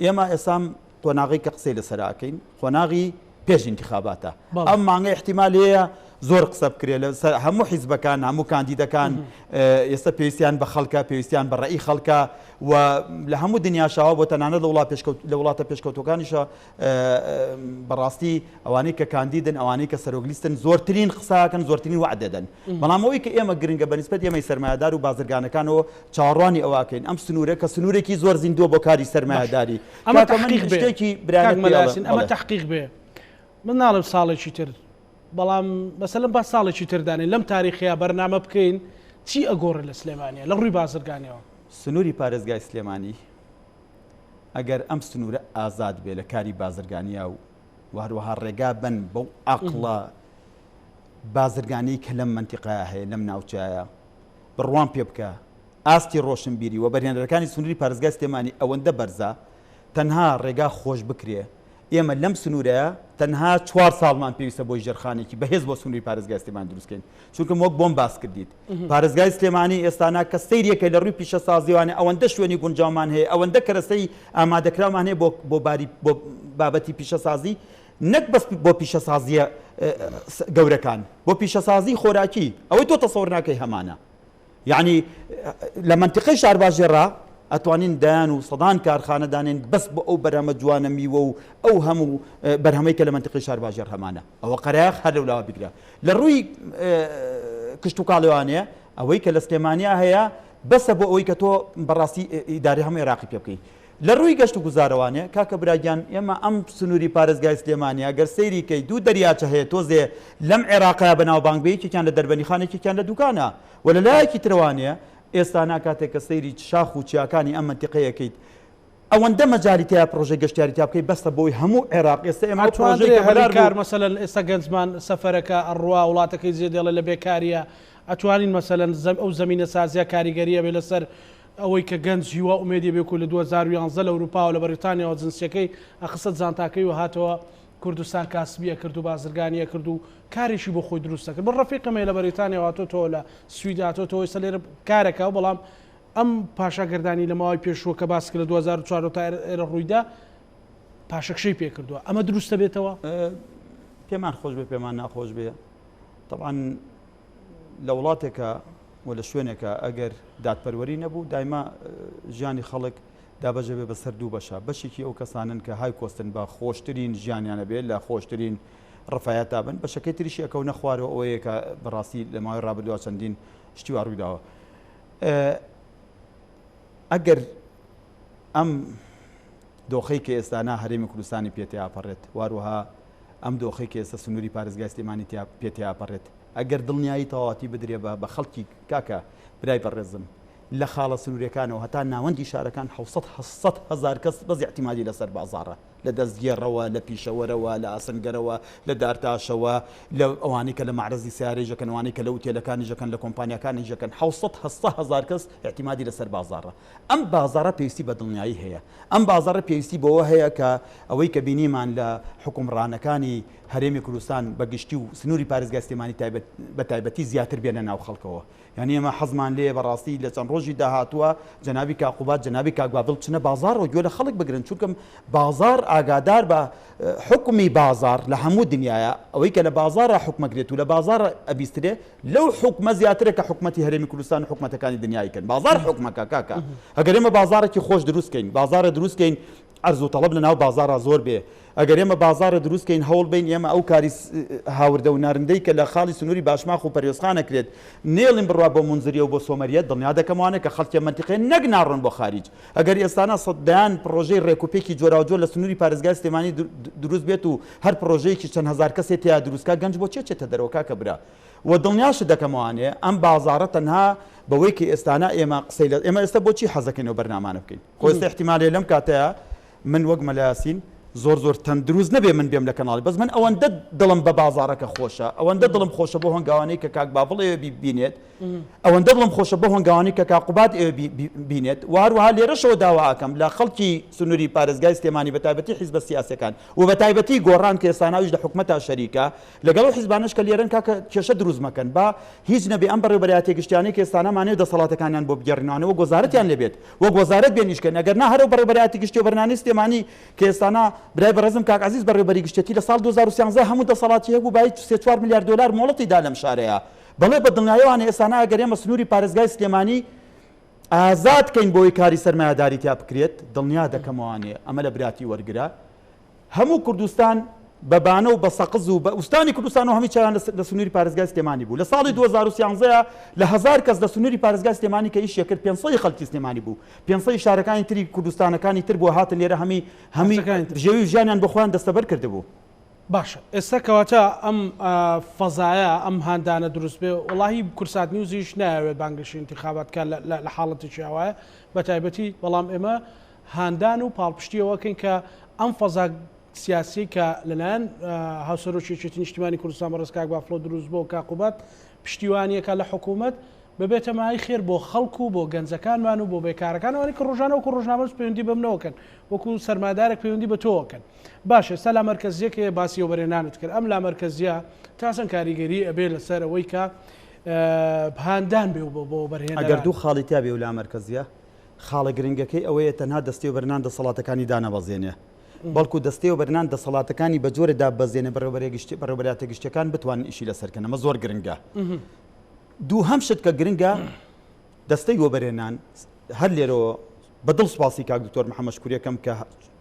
ئێمە ئێسام قۆناغی کە قسەی لەسەر ئەکەین قۆناغی پێش ئینتخاباتە ئەم مانگە احتیمال هەیە زۆر قسە بکرێت لەسەر هەموو حیزبەکان هەموو کاندیدەکان ئێستا پێویستیان بە خەڵکە پێویستیان بە ڕێی خەڵکە و لە هەموو دنیاشەوە بۆ تەنانەت لە وڵات پێشکەوت لە وڵاتە پێشکەوتوەکانیشە بەڕاستی ئەوانەی کە کاندیدن ئەوانەی کە سەرۆک لیستن زۆرترین قساکەن زۆرترین وعد دەدەن بەڵام ئەوەی کە ئێمە گرنگە بە نیسبەت ئێمەی سەرمایەدار و بازرگانەکانەوە چاوەڕوانی ئەوەکەین ئەم سنوورە کە سنوورێکی زۆر زیندووە بۆ کاری سەرمایەداری ئەمە تحقیق بێ شتێکی برایان ئەمە تحقیق بێ من ناڵێم ساڵێکی تر بەڵام مەسەلەن با ساڵێکی تر دانێین لەم تاریخەیە بەرنامە بکەین چی ئەگۆڕێ لە سلێمانیە لە ڕووی بازرگانیەوە؟ سنووری پارێزگای سلێمانی ئەگەر ئەم سنوورە ئازاد بێ لە کاری بازرگانیا و و هەروەها ڕێگا بەن بەو عەقڵە بازرگانی کە لەم مەنتیقەیە هەیە لەم ناوچەیە بڕوام پێ بکە ئاستی ڕۆشنبیری وەبەرهێنەرەکانی سنووری پارێزگای سلێمانی ئەوەندە بەرزە تەنها ڕێگا خۆش بکرێ ئێمە لەم سنوورەیا تەنها چوار ساڵمان پێویستە بۆی ژێرخانێکی بەهێز بۆ سنووری پارێزگای سلێمانی دروست کەین چونکە وەک بۆم باس کردیت پارێزگای سلێمانی ئێستانا کە سەیرێکە لە ڕووی پیشەسازیوانە ئەوەندە شوێنی گونجاومان هەیە ئەوەندە کەرەسەی ئامادەکراومان هەیە بۆ بۆ باری بۆ بابەتی پیشەسازی نەک بەس بۆ پیشەسازیە گەورەکان بۆ پیشەسازی خۆراکی ئەوەی تۆ تەسەور ناکەی هەمانە یەعنی لە مەنتیقەی شارباژێڕا ئەتوانین دەیان و سەدان کارخانە دانێن بەس بۆ ئەو بەرهەمە جوانە میوە و ئەو هەموو بەرهەمەی کە لە مەنتیقەی شارباژێڕ هەمانە ئەوە قەرەیاخ هەر لەولاوە بگرە لە ڕووی کشتوکاڵیوانەیە ئەوەی کە لە سلێمانیا هەیە بەسە بۆ ئەوەی کە تۆ بەڕاستی ئیداری هەموو عێراقی پێ بکەیت لە ڕووی گەشت و گوزارەوانێ کاکە براگیان ئێمە ئەم سنووری پارێزگای سلێمانی ئەگەر سەیری کەی دوو دەریاچە هەیە تۆزێ لەم عێراقەیا بەناوبانگ بێ یەکێکیان لە دەربەنیخان یەکێکیان لە دوکانە و لە لایەکی ترەوانێ ئێستا نا کاتێک کە سەیری شاخ و چیاکانی ئەم مەنتیقەیە کەیت ئەوەندە مەجالی تیا پرۆژەی گەشتیاری تیا بکەی بەسە بۆی هەموو عێراق ئێستا ئێمە ئەو پرۆژەی ئەتوانرێ کە بەرار هەلی کار بوو مەسەلەن ئێستا گەنجمان سەفەرەکە ئەڕوا وڵاتەکەی جێ دێڵێ لە بێکاریە ئەتوانین مەسەلەن ئەو زەمینەسازیە کاریگەریە بێ لەسەر ئەوەی کە گەنج هیوا ئومێدی بێ کو لە 2011 لە ئەوروپاوە لە بەریتانیاوە جنسیەکەی ئەخستە جانتاکەی و هاتەوە کوردستان کاسبی ئەکرد و بازرگانی ئەکرد و کارێکی بۆ خۆی دروست ئەکرد. من ڕەفیقم هەیە لە بەریتانیاوە هاتۆتەوە لە سوید هاتۆتەوە ئێستا لێرە کارەکا بەڵام ئەم پاشاگەردانی لە ماوەی پێشووە کە باس کرد لە 2004 تا ئێرە ڕوویدا پاشەکشەی پێکردووە ئەمە دروستە بێتەوە؟ پێمان خۆش بێ پێمان ناخۆش بێ تەبعەن لە وڵاتێکە و لە شوێنێکە ئەگەر دادپەروەری نەبوو دایما ژیانی خەڵک دابەشە بێ بەسەر دوو بەشە بەشێکی ئەو کەسانن کە های کۆستن بە خۆشترین ژیانیانە بێ لە خۆشترین ڕفایەتا بن بەشەکەی تریشی ئەکەونە خوارەوە ئەوەیە کە بەڕاستی لە ماوەی ڕابردووە چەندین شتی وا ڕوویداوە ئەگەر ئەم دۆخەی کە ئێستانا هەرێمی کوردستانی پێ تێاپەڕێت واروەها ئەم دۆخەی کە ئێستا سنووری پارێزگای سلێمانی پێ تێاپەڕێت ئەگەر دڵنیایی تەواوەتی بدرێ بە بە خەڵکی کاکە برای بەڕێزم. لە خاڵە سنووریەکانەوە هەتا ناوەندی شارەکان 700 800 هەزار کەس بەس ئیعتیمادی لەسەر بازاڕە. لە دەستگێڕەوە، لە پیشەوەرەوە، لە ئاسنگەرەوە، لە دارتاشەوە، لە ئەوانەی کە لە مەعرەزی سەیارەیش ئەکەن، ئەوانەی کە لە ئوتێلەکانیش ئەکەن، لە کۆمپانیاکانیش ئەکەن، 700 هەشتسەد هەزار کەس ئیعتیمادی لەسەر بازاڕە. ئەم بازاڕە پێویستی بە دڵنیایی هەیە. ئەم بازاڕە پێویستی بەوە هەیە کە ئەوەی کە بینیمان لە حوکمڕانەکانی هەرێمی کوردستان بە گشتی و سنووری پارێزگای سلێمانی تایبەت بە تایبەتی زیاتر بێنە ناو خەڵکەوە. یانی ئێمە حەزمان لێیە بەڕاستی لە چەند ڕۆژی داهاتووە جەنابی کاک قوباد جەنابی کاک بابل بچنە بازاڕەوە گوێ لە خەڵک بگرن چونکە بازاڕ ئاگادار بە حوکمی بازاڕ لە هەموو دنیاە ئەوەی کە لە بازاڕا حوکمەکرێت و لە بازاڕ ئەبیسترێ لەو حوکمە زیاترە کە حکومەتی هەرێمی کوردستان و حکومەتەکانی دنیای کەن بازاڕ حوکمەکە کاکە ئەگەر ئێمە بازاڕێکی خۆش دروست کەین بازاڕێ دروست کەین عەرز و تەڵەب لە ناو بازاڕا زۆر بێ، ئەگەر ئێمە بازاڕێ دروست کەین هەوڵ بەین ئێمە ئەو کاری هاوردە و نارندەی کە لە خاڵی سنووری باشماخ و پەروێزخان ئەکرێت نێڵین بڕوا بۆ مونزریە و بۆ سۆمەریە دڵنیا دەکەم وانە کە خەڵکی ئەم مەنتیقەیە نەک ناڕۆن بۆ خاریج ئەگەر ئێستانا سەد دەیان پڕۆژەی ڕێک و پێکی جۆراوجۆر لە سنووری پارێزگای سلێمانی دروست بێت و هەر پڕۆژەیەکی چەند هەزار کەسێ تێیا دروست کا گەنج بۆ چێ چێتە دەرەوە کاکە برا و دڵنیاشت دەکەم وانێ ئەم بازاڕە تەنها بەوەی کە ئێستانا ئێمە قسەی لە ئێمە ئێستا بۆچی حەزەکەین ئەو بەرنامانە بکەین خۆ ئێستا ئیحتیمالێ لەم کاتەیا من وەک مەلا یاسین زۆر زۆر تەندروست نەبێ من بێم لە کەناڵی بەس من ئەوەندە دڵم بە بازاڕەکە خۆشە ئەوەندە دڵم خۆشە بۆ هەنگاوانەی کە کاک باڤڵ ئەوێ بینێت ئەوەندە دڵم خۆشە بۆ هەنگاوانی کە کاک قوباد ئەوێ بینێت و هەروەها لێرەشەوە داوا ئەکەم لە خەڵکی سنووری پارێزگای سلێمانی بە تایبەتی حیزبە سیاسەکان و بە تایبەتی گۆڕان کە ئێستا ناویش لە حکومەتا شەریکە لەگەڵ ئەو حیزبانەش کە لێرەن کاکە کێشە دروست مەکەن با هیچ نەبێ ئەم بەڕێوبەرایەتیە گشتیانەی کە ئێستا نامانەوێ دەسەڵاتەکانیان بۆ بگێڕینەوانە وەک وەزارەتیان لێ بێت وەک وەزارەت بێن ئیش کەن ئەگەر نا هەر ئەو بەڕێوبەرایەتی گشتی و بەرنانەی سلێمانی کە ئێستانا برای بەڕێزم کاک عەزیز بەڕێوبەری گشتیەتی لە ساڵ 2013 هەموو دەسەڵاتی هەبوو بایی سێ چوار ملیار دۆلار مۆڵەتی دا لەم شارەیا بەڵێ بە دڵنیایەوانە ئێستانا ئەگەر ئێمە سنووری پارێزگای سلێمانی ئازاد کەین بۆی کاری سەرمایەداری تیا بکرێت دڵنیا دەکەمەوانێ ئەمە لە براتی وەرگرە هەموو کوردستان بە بانە و بە سەقز و بە ئوستانی کوردستان و هەمی چاویان لە سنووری پارێزگای سلێمانی بوو. لە ساڵی 2013 لە هەزار کەس لە سنووری پارێزگای سلێمانی کە ئیشی کرد 500 ی خەڵکی سلێمانی بوو. 500 ی شارەکانی تری کوردستانەکانی تر بوو هاتن لێرە هەمی هەمی بژێوی ژیانیان بۆ خۆیان دەستەبەر کردبوو. باشە ئێستا کەواتە ئەم فەزایە ئەم هاندانە دروست بێ وەڵاهی کورسات نیوزیش نایەوێت بانگەشەی ئینتیخابات بکات لە حاڵەتێکی ئاوایە بە تایبەتی بەڵام ئێمە هاندان و پاڵپشتی ئەوە کەین کە ئەم فەزا سیاسیەی کە لەلایەن هاوسەرۆکی یەکێتی نیشتیمانی کوردستان بەڕێز کاک بافڵۆ دروست بۆ کاک قوباد پشتیوانیەکە لە حکوومەت ببێتە مایەی خێر بۆ خەڵک و بۆ گەنجەکانمان و بۆ بێکارەکان ئەوانەی کە ڕۆژانە وەکو ڕۆژنامەنووس پەیوەندی بە منەوە کەن وەکو سەرمایەدارێک پەیوەندی بە تۆوە کەن باش ئێستا لامەرکەزیەک هەیە باسی وەبەرهێنانت کرد ئەم لامەرکەزیە تا چەند کاریگەری ئەبێ لەسەر ئەوەی کە هاندان بێ بۆ ئەگەر وەبەرهێنەران دوو خاڵی تیا بێ و لامەرکەزیە خاڵە گرنگەکەی ئەوەیە تەنها دەستێوەبەرنان دەسەڵاتەکانی دانەبەزێنێ، بەڵکو دەستێوەبەرنان دەسەڵاتەکانی بە جۆرێ داببەزێنێ بەڕێوەبەرایەتە گشتیەکان بتوانن ئیشی لەسەر کەن، ئەمە زۆر گرنگە. دووهەم شت کە گرنگە دەستەی وەبەرهێنان هەر لێرەوە بە دڵ سوپاسی کاک دکتۆر محەممەد شکوریەکەم کە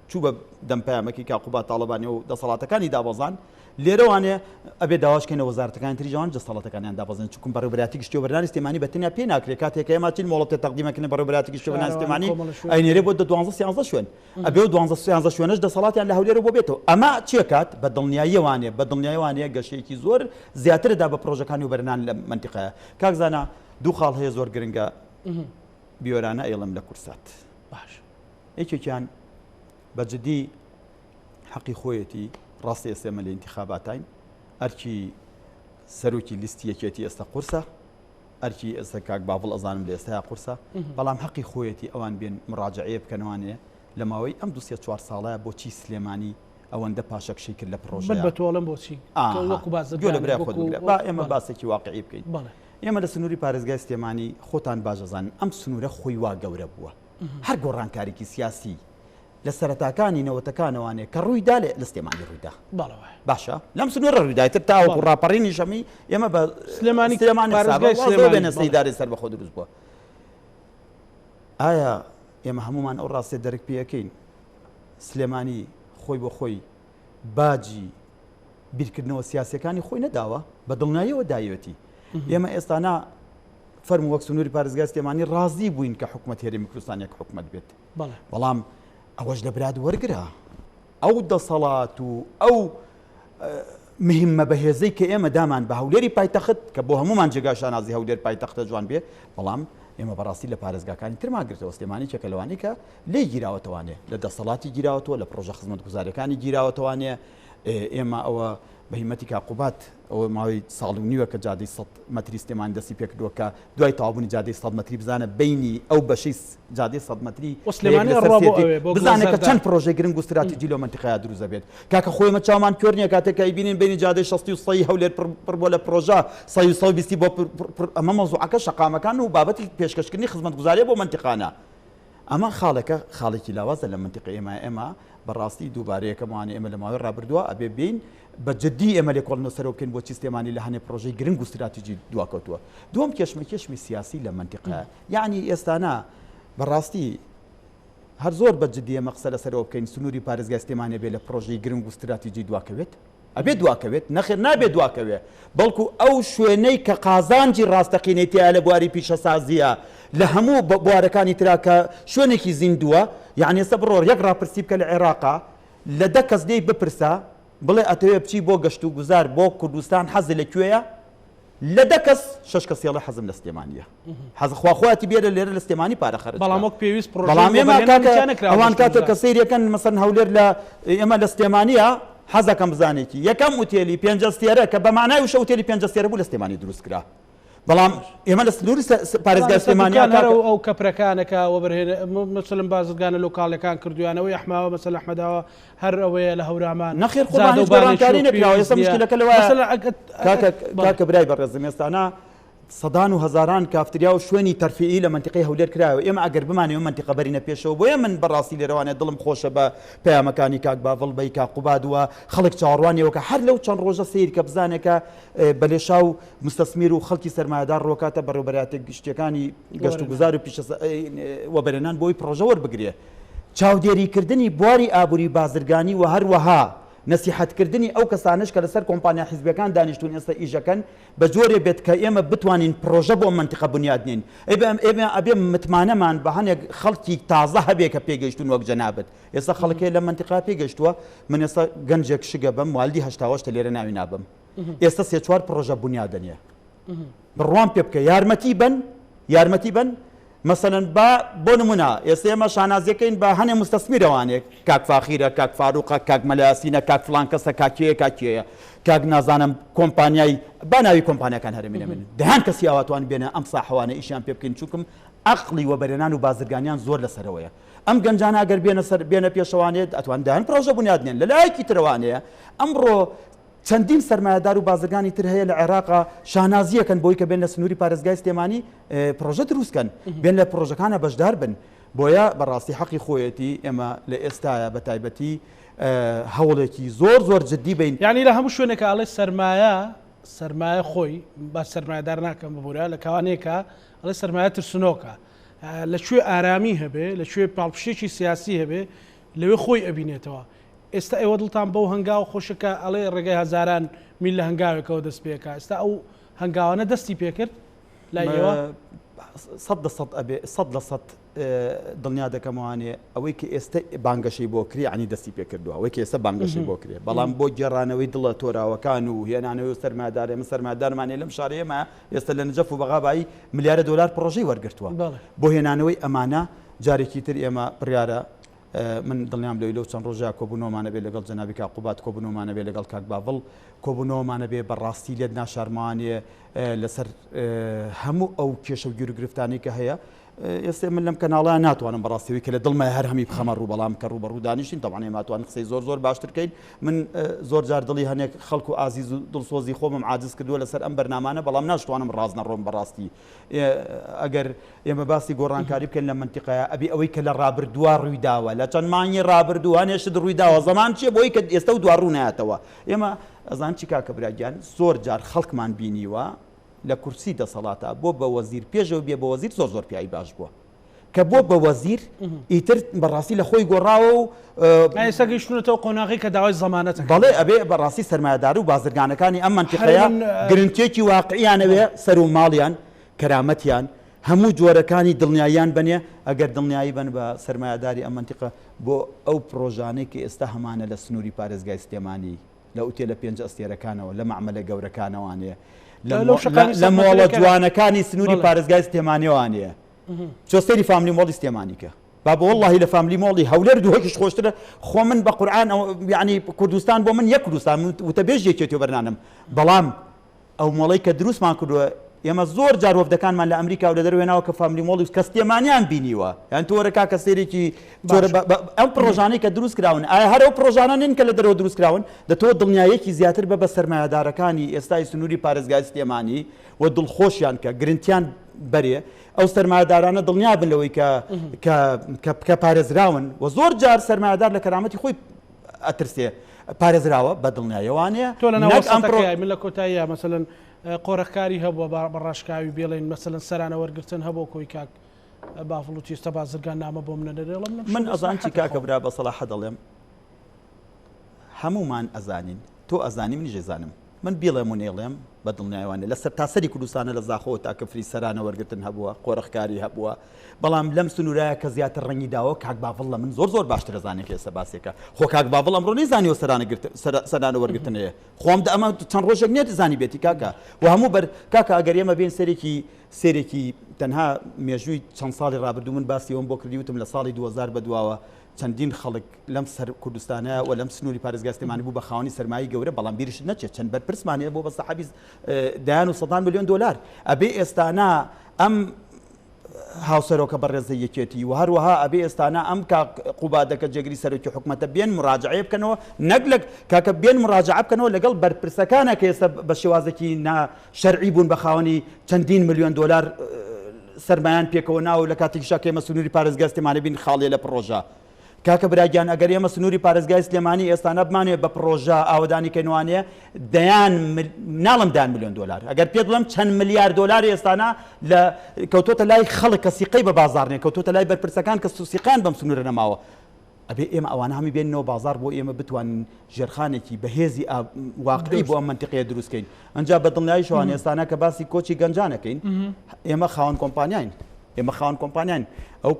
چوو بە دەم پەیامەکی کاک قوباد تاڵەبانی و دەسەڵاتەکانی دابەزان لێرەوانێ ئەبێ داواش کەینە وەزارەتەکانی تریش ئەوان دەسەڵاتەکانیان دابەزێن چونکم بەڕێوبەرایەتی گشتی وەبەرهێنانی سلێمانی بە تەنیا پێ ناکرێ کاتێک کە ئێمە چین مۆڵەتێ تەقدیمەکەین بەڕێوبەرایەتی گشتی وەبەرهێنانی شارەوانی سلێمانی کۆمەڵە شوێن ئەینێرێ بۆ دە دوانزە سیانزە شوێن ئەبێ و دوانزە سیانزە شوێنەش دەسەڵاتیان لە هەولێرەوە بۆ بێتەوە ئەمە چیە کات بە دڵنیاییەوانێ بە دڵنیایەوانێ گەشەیەکی زۆر زیاتر دا بە پرۆژەکانی وەبەرهێنان لە مەنتیقەیە کاک زانا دوو خاڵ هەیە زۆر گرنگە بیۆرانە ئەیڵێم لە کورسات باش یەکێکیان بە جدی حەقی خۆیەتی ڕاستە ئێستا ئێمە لە ئینتیخاباتاین ئەرکی سەرۆکی لیستی یەکێتی ئێستا قورسە ئەرکی ئێستا کاک باڤڵ ئەزانم لە ئێستایا قورسە بەڵام حەقی خۆیەتی ئەوان بێن مڕاجعەیە بکەنەوانێ لە ماوەی ئەم دو سێ چوار ساڵە بۆچی سلێمانی ئەوەندە پاشەکشەی کرد لە من پڕۆژەیە بە تۆڵم بۆچی ئاها وەکو گوێ لە بازرگانێک برای خۆت وەکو بگرە با ئێمە باسێکی واقعی بکەین بەڵێ ئێمە لە سنووری پارێزگای سلێمانی خۆتان باش ئەزانن ئەم سنوورە خۆی وا گەورە بووە هەر گۆڕانکاریکی سیاسی لە سەرەتاکانی نەوەتەکانەوانێ کە ڕووی دا لە سلێمانی ڕووی دا. بەڵێ وایە. باشە لەم سنوورە ڕووی دا ئیتر تاوەکو بەڵێ. ڕاپەڕینی شەمی ئێمە بە سلێمانی سلێمانی حسابە پارێزگای واز لەوە سلێمانی بێنە بەڵێ. ئیدارەی سەربەخۆ دروست بووە. ئایا ئێمە هەموومان ئەو ڕاستیە دەرک پێ ئەکەین سلێمانی خۆی بۆ خۆی باجی بیرکردنەوە سیاسیەکانی خۆی نەداوە؟ بە دڵنیاییەوە دایەتی. ئێمە ئێستا نا فەرموو وەک سنووری پارێزگای سلێمانی ڕازی بووین کە حکومەت هەرێمی کوردستان یەک حکومەت بێت. بەڵام ئەوەش لە برات وەرگرە ئەو دەسەڵات و ئەو مهمە بەهێزەی کە ئێمە دامان بە هەولێری پایتەخت کە بۆ هەمومان جێگا شانازی هەولێر پایتەختە جوان بێ بەڵام ئێمە بەڕاستی لە پارێزگاکانی ترمان گرتەوە سلێمانی یەکێکە لەوانەی کە لێی گیراوەتەوانێ لە دەسەڵاتی گیراوەتەوە لە پرۆژە خزمەتگوزاریەکانی گیراوەتەوانێ ئێمە ئەوە بە هیمەتی کاک قوباد ئەوە ماوەی ساڵ و نیوە کە جادەی 100 مەتری سلێمانی دەستی پێکردووە کە دوای تەواوبوونی جادەی 100 مەتری بزانە بینی ئەو بەشەی جادەی 100 مەتری و سلێمانی ئەڕوا بۆ ئەوێ بۆ بزانە کە چەند پرۆژەی گرنگ و ستراتیجی لەو مەنتیقەیە دروست دەبێت کاکە خۆی ئێمە چاومان کوێر نییە کاتێک کە ئەیبینین بینی جادەی شەستی و سەی هەولێر پڕ بووە لە پرۆژە سەی و 120 بۆ ئەمە مەوزوعەکە شەقامەکان و بابەتی پێشکەشکردنی خزمەتگوزاریە بۆ مەنتیقانە ئەمە خاڵێکە خاڵێکی لاوازە لە مەنتیقی ئێمە ئێمە بەڕاستی دووبارە یەکەم وانە ئێمە لە ماوەی ڕابردووە ئەبێ بین بە جدی ئێمە لێکۆڵینەوە سەرەوە بکەین بۆچی سلێمانی لە هەنێ پرۆژەی گرنگ و ستراتیجی دواکەوتووە دووەم کێشمەکێشمی سیاسی لە مەنتیقە یعنی ئێستانا بەڕاستی هەر زۆر بە جدی ئێمە قسە لەسەرەوە بکەین سنووری پارێزگای سلێمانی بێ لە پرۆژەی گرنگ و ستراتیجی دواکەوێت ئەبێ دواکەوێت؟ نەخێر نابێ دواکەوێ، بەڵکو ئەو شوێنەی کە قازانجی ڕاستەقینەی تیایە لە بواری پیشەسازییە لە هەموو بوارەکانی ترا کە شوێنێکی زیندووە، یەعنی ئێستا بڕۆ یەک ڕاپرسی بکە لە عێراقا لە دە کەس لێی بپرسە بڵێ ئەتەوێ بچی بۆ گەشتوگوزار بۆ کوردستان حەزت لە کوێیە؟ لە دە کەس شەش کەسی ئەڵێ حەزم لە سلێمانییە. حەز خوا خۆیەتی بێرە لێرە لە سلێمانی پارە خەرج بەڵام وەک پێویست پڕۆژەی بەڵام ئێمە وەبەرهێنانی کاکە تیا نەکراوە ئەوان کاتێک گەشتوگوزار. کە سەیرەکەن مەسەن هەولێر لە ئێمە لە سلێمانییە حەزەکەم بزانێکی یەکەم ئوتێلی پێنجەستێرە کە بە مانای وشە ئوتێلی پێنجەستێرە بوو لە سلێمانی دروست کرا بەڵام ئێمە لە سنووری بەڵام پارێزگای ئێستا سلێمانییە دوکان هەر کاکە ئەو ئەو کەپرەکانە کە وەبەرهێنە مەسەلەن بازرگانە لۆکاڵیەکان کردویانەوەی ئەحماوە مەسەلەن ئەحمەداوە هەر ئەوەیە لە هەورامان نەخێر قوربان زادە و هیچ بانێکی گۆڕانکاری وەک نەکراوە پێویست ئێستا نییە مشکلەکە لەوایە مەسەلەن ئەگەر کاکە بەڵێ کاکە برای بەڕێزم ئێستانا سەدان و هەزاران کافتریا و شوێنی تەرفیهی لە مەنتیقەی هەولێر کرایەوە، ئێمە ئەگەر بمانەوێ مەنتیقە بەرینە پێشەوە، بۆیە من بەڕاستی لێرەوانێ دڵم خۆشە بە پەیامەکانی کاک باڤڵ بەی کاک قوباد و خەڵک چاوەڕوانیەوە کە هەر لەو چەند ڕۆژە سەیر کە بزانێ کە بە لێشاو موستەسمیر و خەڵکی سەرمایەدار ڕۆکاتە بەڕێوەبەرایەتە گشتیەکانی گەشت و گوزار و پیشە وەبەرهێنان بۆی پڕۆژە وەربگرێ. چاودێریکردنی بواری ئابووری بازرگانی و هەروەها نەسیحەتکردنی ئەو کەسانەش کە لەسەر کۆمپانیا حیزبیەکان دانیشتوون ئێستا ئیشەکەن بە جۆرێ بێت کە ئێمە بتوانین پڕۆژە بۆ ئەم مەنتیقە بنیات نێین. ئێمە ئەبێ متمانەمان بە هەنێک خەڵکی تازە هەبێ کە پێگەیشتوون وەک جەنابت. ئێستا خەڵک هەیە لەم مەنتیقە پێگەیشتووە، من ئێستا گەنجێک شگە بەم والدی هەشتاوەشتە لێرە ناوی نابەم. ئێستا سێ چوار پڕۆژە بنیات دەنێ. بڕوام پێ بکە یارمەتی بەن، یارمەتی بەن، مەسەلەن با بۆ نمونە ئێستا ئێمە شانازیەکەین بە هەنێ موستەسمیرەوانێک کاک فاخیرە کاک فاروقە کاک مەلا یاسینە کاک فڵان کەسە کاک کێیە کاک کێیە کاک نازانم کۆمپانیای با ناوی کۆمپانیاکان هەرێمی نەمێنن دەیان کەسی ئاواتوان بێنە ئەم ساحەوانە ئیشیان پێ بکەین چونکم عەقڵی وەبەرهێنان و بازرگانیان زۆر لەسەرەوەیە ئەم گەنجانە ئەگەر بێنە سەر بێنە پێشەوانێ ئەتوان دەیان پرۆژە بنیاد نێن لەلایەکی ترەوانەیە ئەمڕۆ چەندین سەرمایەدار و بازرگانی تر هەیە لە عێراقا شانازیەکەن بۆی کە بێن لە سنووری پارێزگای سلێمانی پڕۆژە دروست کەن بێن لە پڕۆژەکانە بەشدار بن بۆیە بەڕاستی حەقی خۆیەتی ئێمە لە ئێستاە بە تایبەتی هەوڵێکی زۆر زۆر جدی بین. یانی لە هەموو شوێنێکا ئەڵێ سەرمایە سەرمایە خۆی با سەرمایەدار ناکەم ببورە لە کەوانەیەکە ئەڵێ سەرمایە ترسنۆکە لە کوێ ئارامی هەبێ لە کوێ پاڵپشتێکی سیاسی هەبێ لەوێ خۆی ئەبینێتەوە ئێستا ئێوە دڵتان بەو هەنگاوە خۆشە کە ئەڵێ ڕێگای هەزاران میل لە هەنگاوێکەوە دەست پێکا ئێستا ئەو هەنگاوانە دەستی پێکرد لای ئێوە؟ 100% ئەبێ 100% دڵنیا دەکەمەوانێ ئەوەی کە ئێستا بانگەشەی بۆ کرێ عنی دەستی پێکردووە ئەوەی کە ئێستا بانگەشەی بۆ کرێ بەڵام بۆ گێڕانەوەی دڵە تۆراوەکان و هێنانەوەی سەرمایەدارێ من سەرمایەدارمانێ لەم شارەیەمە ئێستا لە نەجەف و بەغا بایی ملیارە دۆلار پڕۆژەی وەرگرتووە بۆ هێنانەوەی ئەمانە جارێکی تر ئێمە بڕیارە من دڵنیام لەوەی لەو چەند ڕۆژە کۆبوونەوەمان ئەبێ لەگەڵ جەنابی کاک قوباد کۆبوونەوەمان ئەبێ لەگەڵ کاک باڤڵ کۆبوونەوەمان ئەبێ بە ڕاستی لێت ناشارمەوانێ لەسەر هەموو ئەو کێشە و گیروگرفتانەی کە هەیە ئێستا من لەم کەناڵە ناتوانم بەڕاستیەوەی کە لە دڵمە هەر هەمی بخەمە ڕوو بەڵام کە ڕووبەڕوو دانیشتین تەوان ئێمە توان قسەی زۆر زۆر باشتر کەین من زۆر جار دڵی هەنێک خەڵک و ئازیز و دڵسۆزی خۆمم عاجز کردووە لەسەر ئەم بەرنامانە بەڵام ناشتوانم ڕاز نەڕۆم بەڕاستی ئەگەر ئێمە باسی گۆڕانکاری بکەین لە مەنتیقەیە ئەبی ئەوەی کە لە ڕابردووە ڕوویداوە لە چەند مانگی ڕابردوو هەنێ شت ڕوویداوە زەمان چییە بۆی کە ئێستا و دوا ڕوونایەتەوە ئێمە ئەزان چی کاکە براگیان زۆر جار خەڵکمان بینیوە لە کورسی دەسەڵاتە بۆ بە وەزیر پێشەوە بێ بە وەزیر زۆر زۆر پیاوی باش بووە کە بۆ بە وەزیر ئیتر بەڕاستی لە خۆی گۆڕاوە و ئێستا گەیشتونەتەوە قۆناغی کە داوای زەمانەت بەڵێ ئەبێ بەڕاستی سەرمایەدار و بازرگانەکانی ئەم مەنتیقەیە گرنتیەکی واقعیانەوێ سەر و ماڵیان کەرامەتیان هەموو جۆرەکانی دڵنیاییان بنێ ئەگەر دڵنیایی بن بە سەرمایەداری ئەم مەنتیقە بۆ ئەو پرۆژانەی کە ئێستا هەمانە لە سنووری پارێزگای سلێمانی لە ئوتێلە پێنج ئەستێرەکانەوە لە مەعمەلە گەورەکانەوانەیە لە مۆڵە جوانەکانی سنووری پارێزگای سلێمانیەوانەیە. چۆ سەیری فاملی مۆڵی سلێمانی کە بابە وەڵڵاهی لە فاملی مۆڵی هەولێر دهۆکیش خۆشترە خۆ من بە قورعان یعنی کوردستان بۆ من یەک کوردستان من وتەبێژ یەکێتی و بەرنانم بەڵام ئەو مۆڵەی کە دروستمان کردووە ئێمە زۆر جار وەفدەکانمان لە ئەمریکا و لە دەرەوە هێناوە کە فاملی مۆڵی کە سلێمانیان بینیوە یان تۆ وەرە کاکە سێرێکی جۆرە ئەم پڕۆژانەی کە دروست کراون ئایا هەر ئەو پڕۆژانە نین کە لە دەرەوە دروست کراون دە تۆ دڵنیایەکی زیاتر بە بە سەرمایەدارەکانی ئێستای سنووری پارێزگای سلێمانی و دڵخۆشیان کە گرنتیان بەرێ ئەو سەرمایەدارانە دڵنیا بن لەوەی کە کە کە کە پارێزراون و زۆر جار سەرمایەدار لە کەرامەتی خۆی ئەترسێ پارێزراوە بە دڵنیایەوانەیە تۆ لە ناو وەسەتەکەی من لە کۆتاییە مەسەلەن قۆرخکاری هەبووە بە ڕاشکاوی بێڵێن مەسەلەن سەرانە وەرگرتن هەبوو کۆی کاک بافڵ و تیستە بازرگان نامە بۆ منە دەێڵم من ئەزان چی کاکە برا بە سەڵاحە دەڵێم هەمومان ئەزانین تۆ ئەزانی منیش ئەزانم من بیڵێم و نەیڵێم بە دڵنیایوانە لە سەرتاسەری کوردستانە لە زاخۆوە تا کفری سەرانە وەرگتن هەبووە قۆرخکاری هەبووە بەڵام لەم سنوورایە کە زیاتر ڕەنگی داوە کاک باڤڵ لە من زۆر زۆر باشتر ئەزانێ کە ئێستا باسێکە خۆ کاک باڤڵ ئەمڕۆ نەیزانیوە سەرانە گرت سەرانە وەرگتن هەیە خۆم ئەمە چەند ڕۆژێک نییە زانی بێتی کاکە و هەموو بەر کاکە ئەگەر ئێمە بێن سەرێکی سێرێکی تەنها مێژووی چەند ساڵی ڕابردوو من باسی ئەوم بۆ کردی وتم لە ساڵی 2000 بەدواوە چەندین خەڵک لەم سەر کوردستانە و لەم سنووری پارێزگای سلێمانی بوو بە خاوەنی سەرمایەی گەورە، بەڵام بیرشت نەچێت چەند بەرپرسمان هەیە بۆ بە سەحەبی دەیان و سەدان ملیۆن دۆلار. ئەبێ ئێستانا ئەم هاوسەرۆکە بەڕێزە یەکێتی و هەروەها ئەبێ ئێستانا ئەم کاک قوبادە کە جێگری سەرۆکی حکومەتە بێن مراجعەیە بکەنەوە نەک لە کاکە بێن مراجعە بکەنەوە لەگەڵ بەرپرسەکانە کە ئێستا بە شێوازێکی نا شەرعی بوون بە خاوەنی چەندین ملیۆن دۆلار سەرمایان پێکەوە ناوە لە کاتێکیشا کە ئێمە سنووری پارێزگای سلێمانی بین خاڵیە لە پڕۆژە. کاکە برا گیان ئەگەر ئێمە سنووری پارێزگای سلێمانی ئێستا نەبمانەوێت بە پڕۆژە ئاوەدانی کەینوانێ دەیان ناڵم دەیان ملیۆن دۆلار ئەگەر پێت بڵێم چەند ملیار دۆلار ئێستانا لە کەوتۆتە لای خەڵک کە سیقەی بە بازاڕ نیە کەوتۆتە لای بەرپرسەکان کە سیقەیان بەم سنوورە نەماوە ئەبێ ئێمە ئەوانە هەمووی بێنینەوە بازاڕ بۆ ئێمە بتوانین ژێرخانێکی بەهێزی واقعی بۆ ئەم مەنتیقەیە دروست کەین ئەنجا بە دڵنیاییشەوە ئێستانە کە باسی کۆچی گەنجان ئەکەین ئێمە خاوەن کۆمپانیاین ئێمە خاوەن کۆمپانیاین ئەو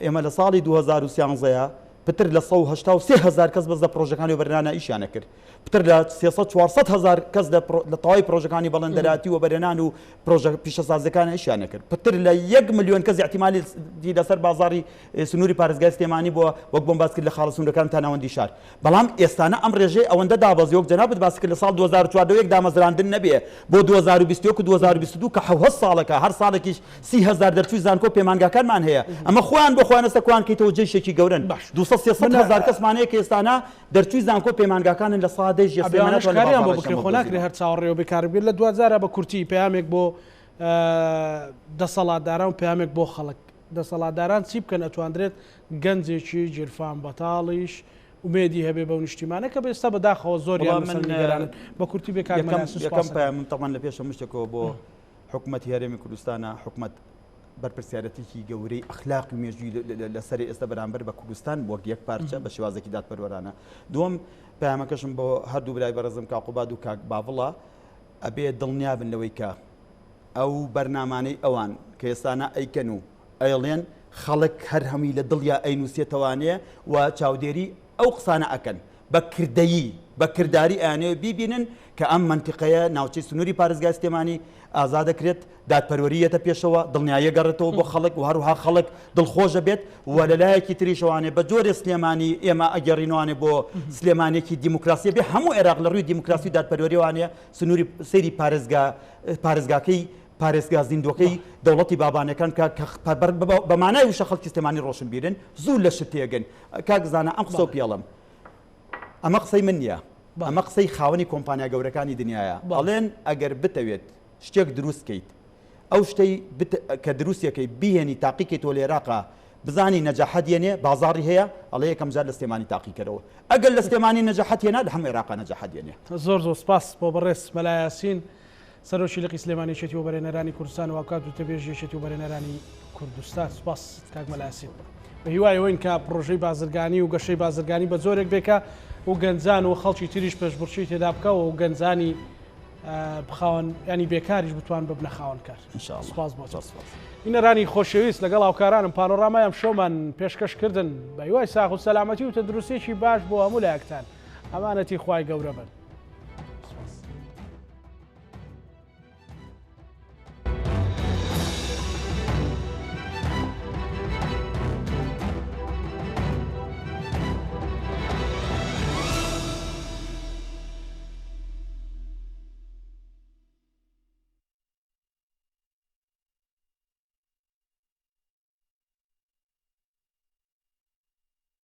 ئێمە لە ساڵی 2013 پتر لە 183 هزار کەس بەس لە پرۆژەکانی وەبەرهێنانە ئیشیان ئەکرد پتر لە 300 400 هزار کەس لە تەواوی پرۆژەکانی بەڵێندەراتی وەبەرهێنان و پرۆژە پیشەسازیەکان ئیشیان ئەکرد پتر لە یەک ملیۆن کەس احتیمالی لەسەر بازاڕی سنووری پارێزگای سلێمانی بووە وەک بۆم باس کرد لە خاڵە سنوورەکان تا ناوەندی شار بەڵام ئێستانە ئەم ڕێژەی ئەوەندە دابەزی وەک جەنابت باس کرد لە ساڵ 2014 یەک دامەزراندن نەبێ بۆ 2021 و 2022 کە حەوهەشت ساڵەکە هەر ساڵێکیش 30 هەزار دەرچووی زانکۆ پەیمانگاکانمان هەیە ئەمە خۆیان بۆ خۆیان ئێستا کوان کەیتەوە جەیشێکی گەورەن باش 200 300 هەزار کەسمان هەیە کە ئێستانە دەرچووی زانکۆ پەیمانگاکانن لە سا دەی ژێ ئەبێ سلێمانی ئەوانەش ناتوانن لە کاریان بۆ بازاڕێکی بکرێ ئەمە خۆ ناکرێ بدۆزینەوە. هەر چاوەڕێ و بێکار بێت لە دواجارا بە کورتی پەیامێک بۆ دەسەڵاتداران و پەیامێک بۆ خەڵک دەسەڵاتداران چی بکەن ئەتواندرێت گەنجێکی گیرفان بەتاڵیش ئومێدی هەبێ بەو نیشتیمانە کە ئێستا بەداخەوە زۆریان وەڵا لەسەر من نیگەرانن بە کورتی بێ کاک یەکەم مەلا یاسین یەکەم سوپاسەکەم. پەیامم تەبعەن لە پێش هەموو شتێکەوە بۆ حکومەتی هەرێمی کوردستانە حکومەت بەرپرسیارەتێکی گەورەی ئەخلاقی و مێژووی لەسەری ئێستا بەرامبەر بە کوردستان وەک یەک پارچە بە شێوازێکی دادپەروەرانە دووەم پەیامەکەشم بۆ هەردوو برای بەڕێزم کاک قوباد و کاک باڤڵە ئەبێ دڵنیابن لەوەی کە ئەو بەرنامانەی ئەوان کە ئێستانە ئەیکەن و ئەیڵێن خەڵک هەر هەمووی لە دڵیا ئەینوسێتەوانێ و چاودێری ئەو قسانە ئەکەن بە کردەیی بە کرداری ئەیانەوێ بیبینن کە ئەم مەنتیقەیە ناوچەی سنووری پارێزگای سلێمانی ئازاد دەکرێت دادپەروەری یەتە پێشەوە دڵنیایی گەڕێتەوە بۆ خەڵک و هەروها خەڵک دڵخۆش دەبێت و لە لایەکی تریشەوانێ بە جۆرێ سلێمانی ئێمە ئەگەڕینەوانێ بۆ سلێمانێکی دیموکراسی بێ هەموو عێراق لە ڕووی دیموکراسی و دادپەروەریەوانێ سنووری سەیری پارێزگا پارێزگاکەی پارێزگا زیندووەکەی دەوڵەتی بابانەکان کە بە مانای وشە خەڵکی سلێمانی ڕۆشنبیرن زوو لە شت تێگەن کاک زانا ئەم قسەو پێڵم ئەمە قسەی من نییە ئەمە قسەی خاوەنی کۆمپانیا گەورەکانی دنیاە ئەڵێن ئەگەر بتەوێت شتێک دروست کەیت ئەو شتەی کە دروستەکەی بهێنی تاقیکەیتەوە لە عێراقا بزانی نەجاحەت یەنێ بازاڕی هەیە ئەڵێ یەکەم جار لە سلێمانی تاقیکەرەوە ئەگەر لە سلێمانی نەجاحەت هێنا لە هەموو عێراقا نەجاحەت یەنێ. زۆر زۆر سپاس بۆ بەڕێز مەلا یاسین سەرۆکی لقی سلێمانی یەکێتی وەبەرهێنەرانی کوردستان و هاوکات وتەبێژی یەکێتی وەبەرهێنەرانی کوردستان سپاس کاک مەلا یاسین بە هیوای ئەوەین کە پڕۆژەی بازرگانی و گەشەی بازرگانی بە جۆرێک بێ کە و گەنجان و خەڵکی تریش پێشبڕکێی تێدا بکە و گەنجانی خاوەن ینی بێکاریش بتوان ببنە خاوەن کار سپاس بۆ بینەرانی خۆشەویست لەگەڵ هاوکارانم پانۆرامای ئەم شەومان پێشکەش کردن بە هیوای ساغ و سەلامەتی و تەندروستیەکی باش بۆ هەموو لایەکتان ئەمانەتی خوای گەورە بن.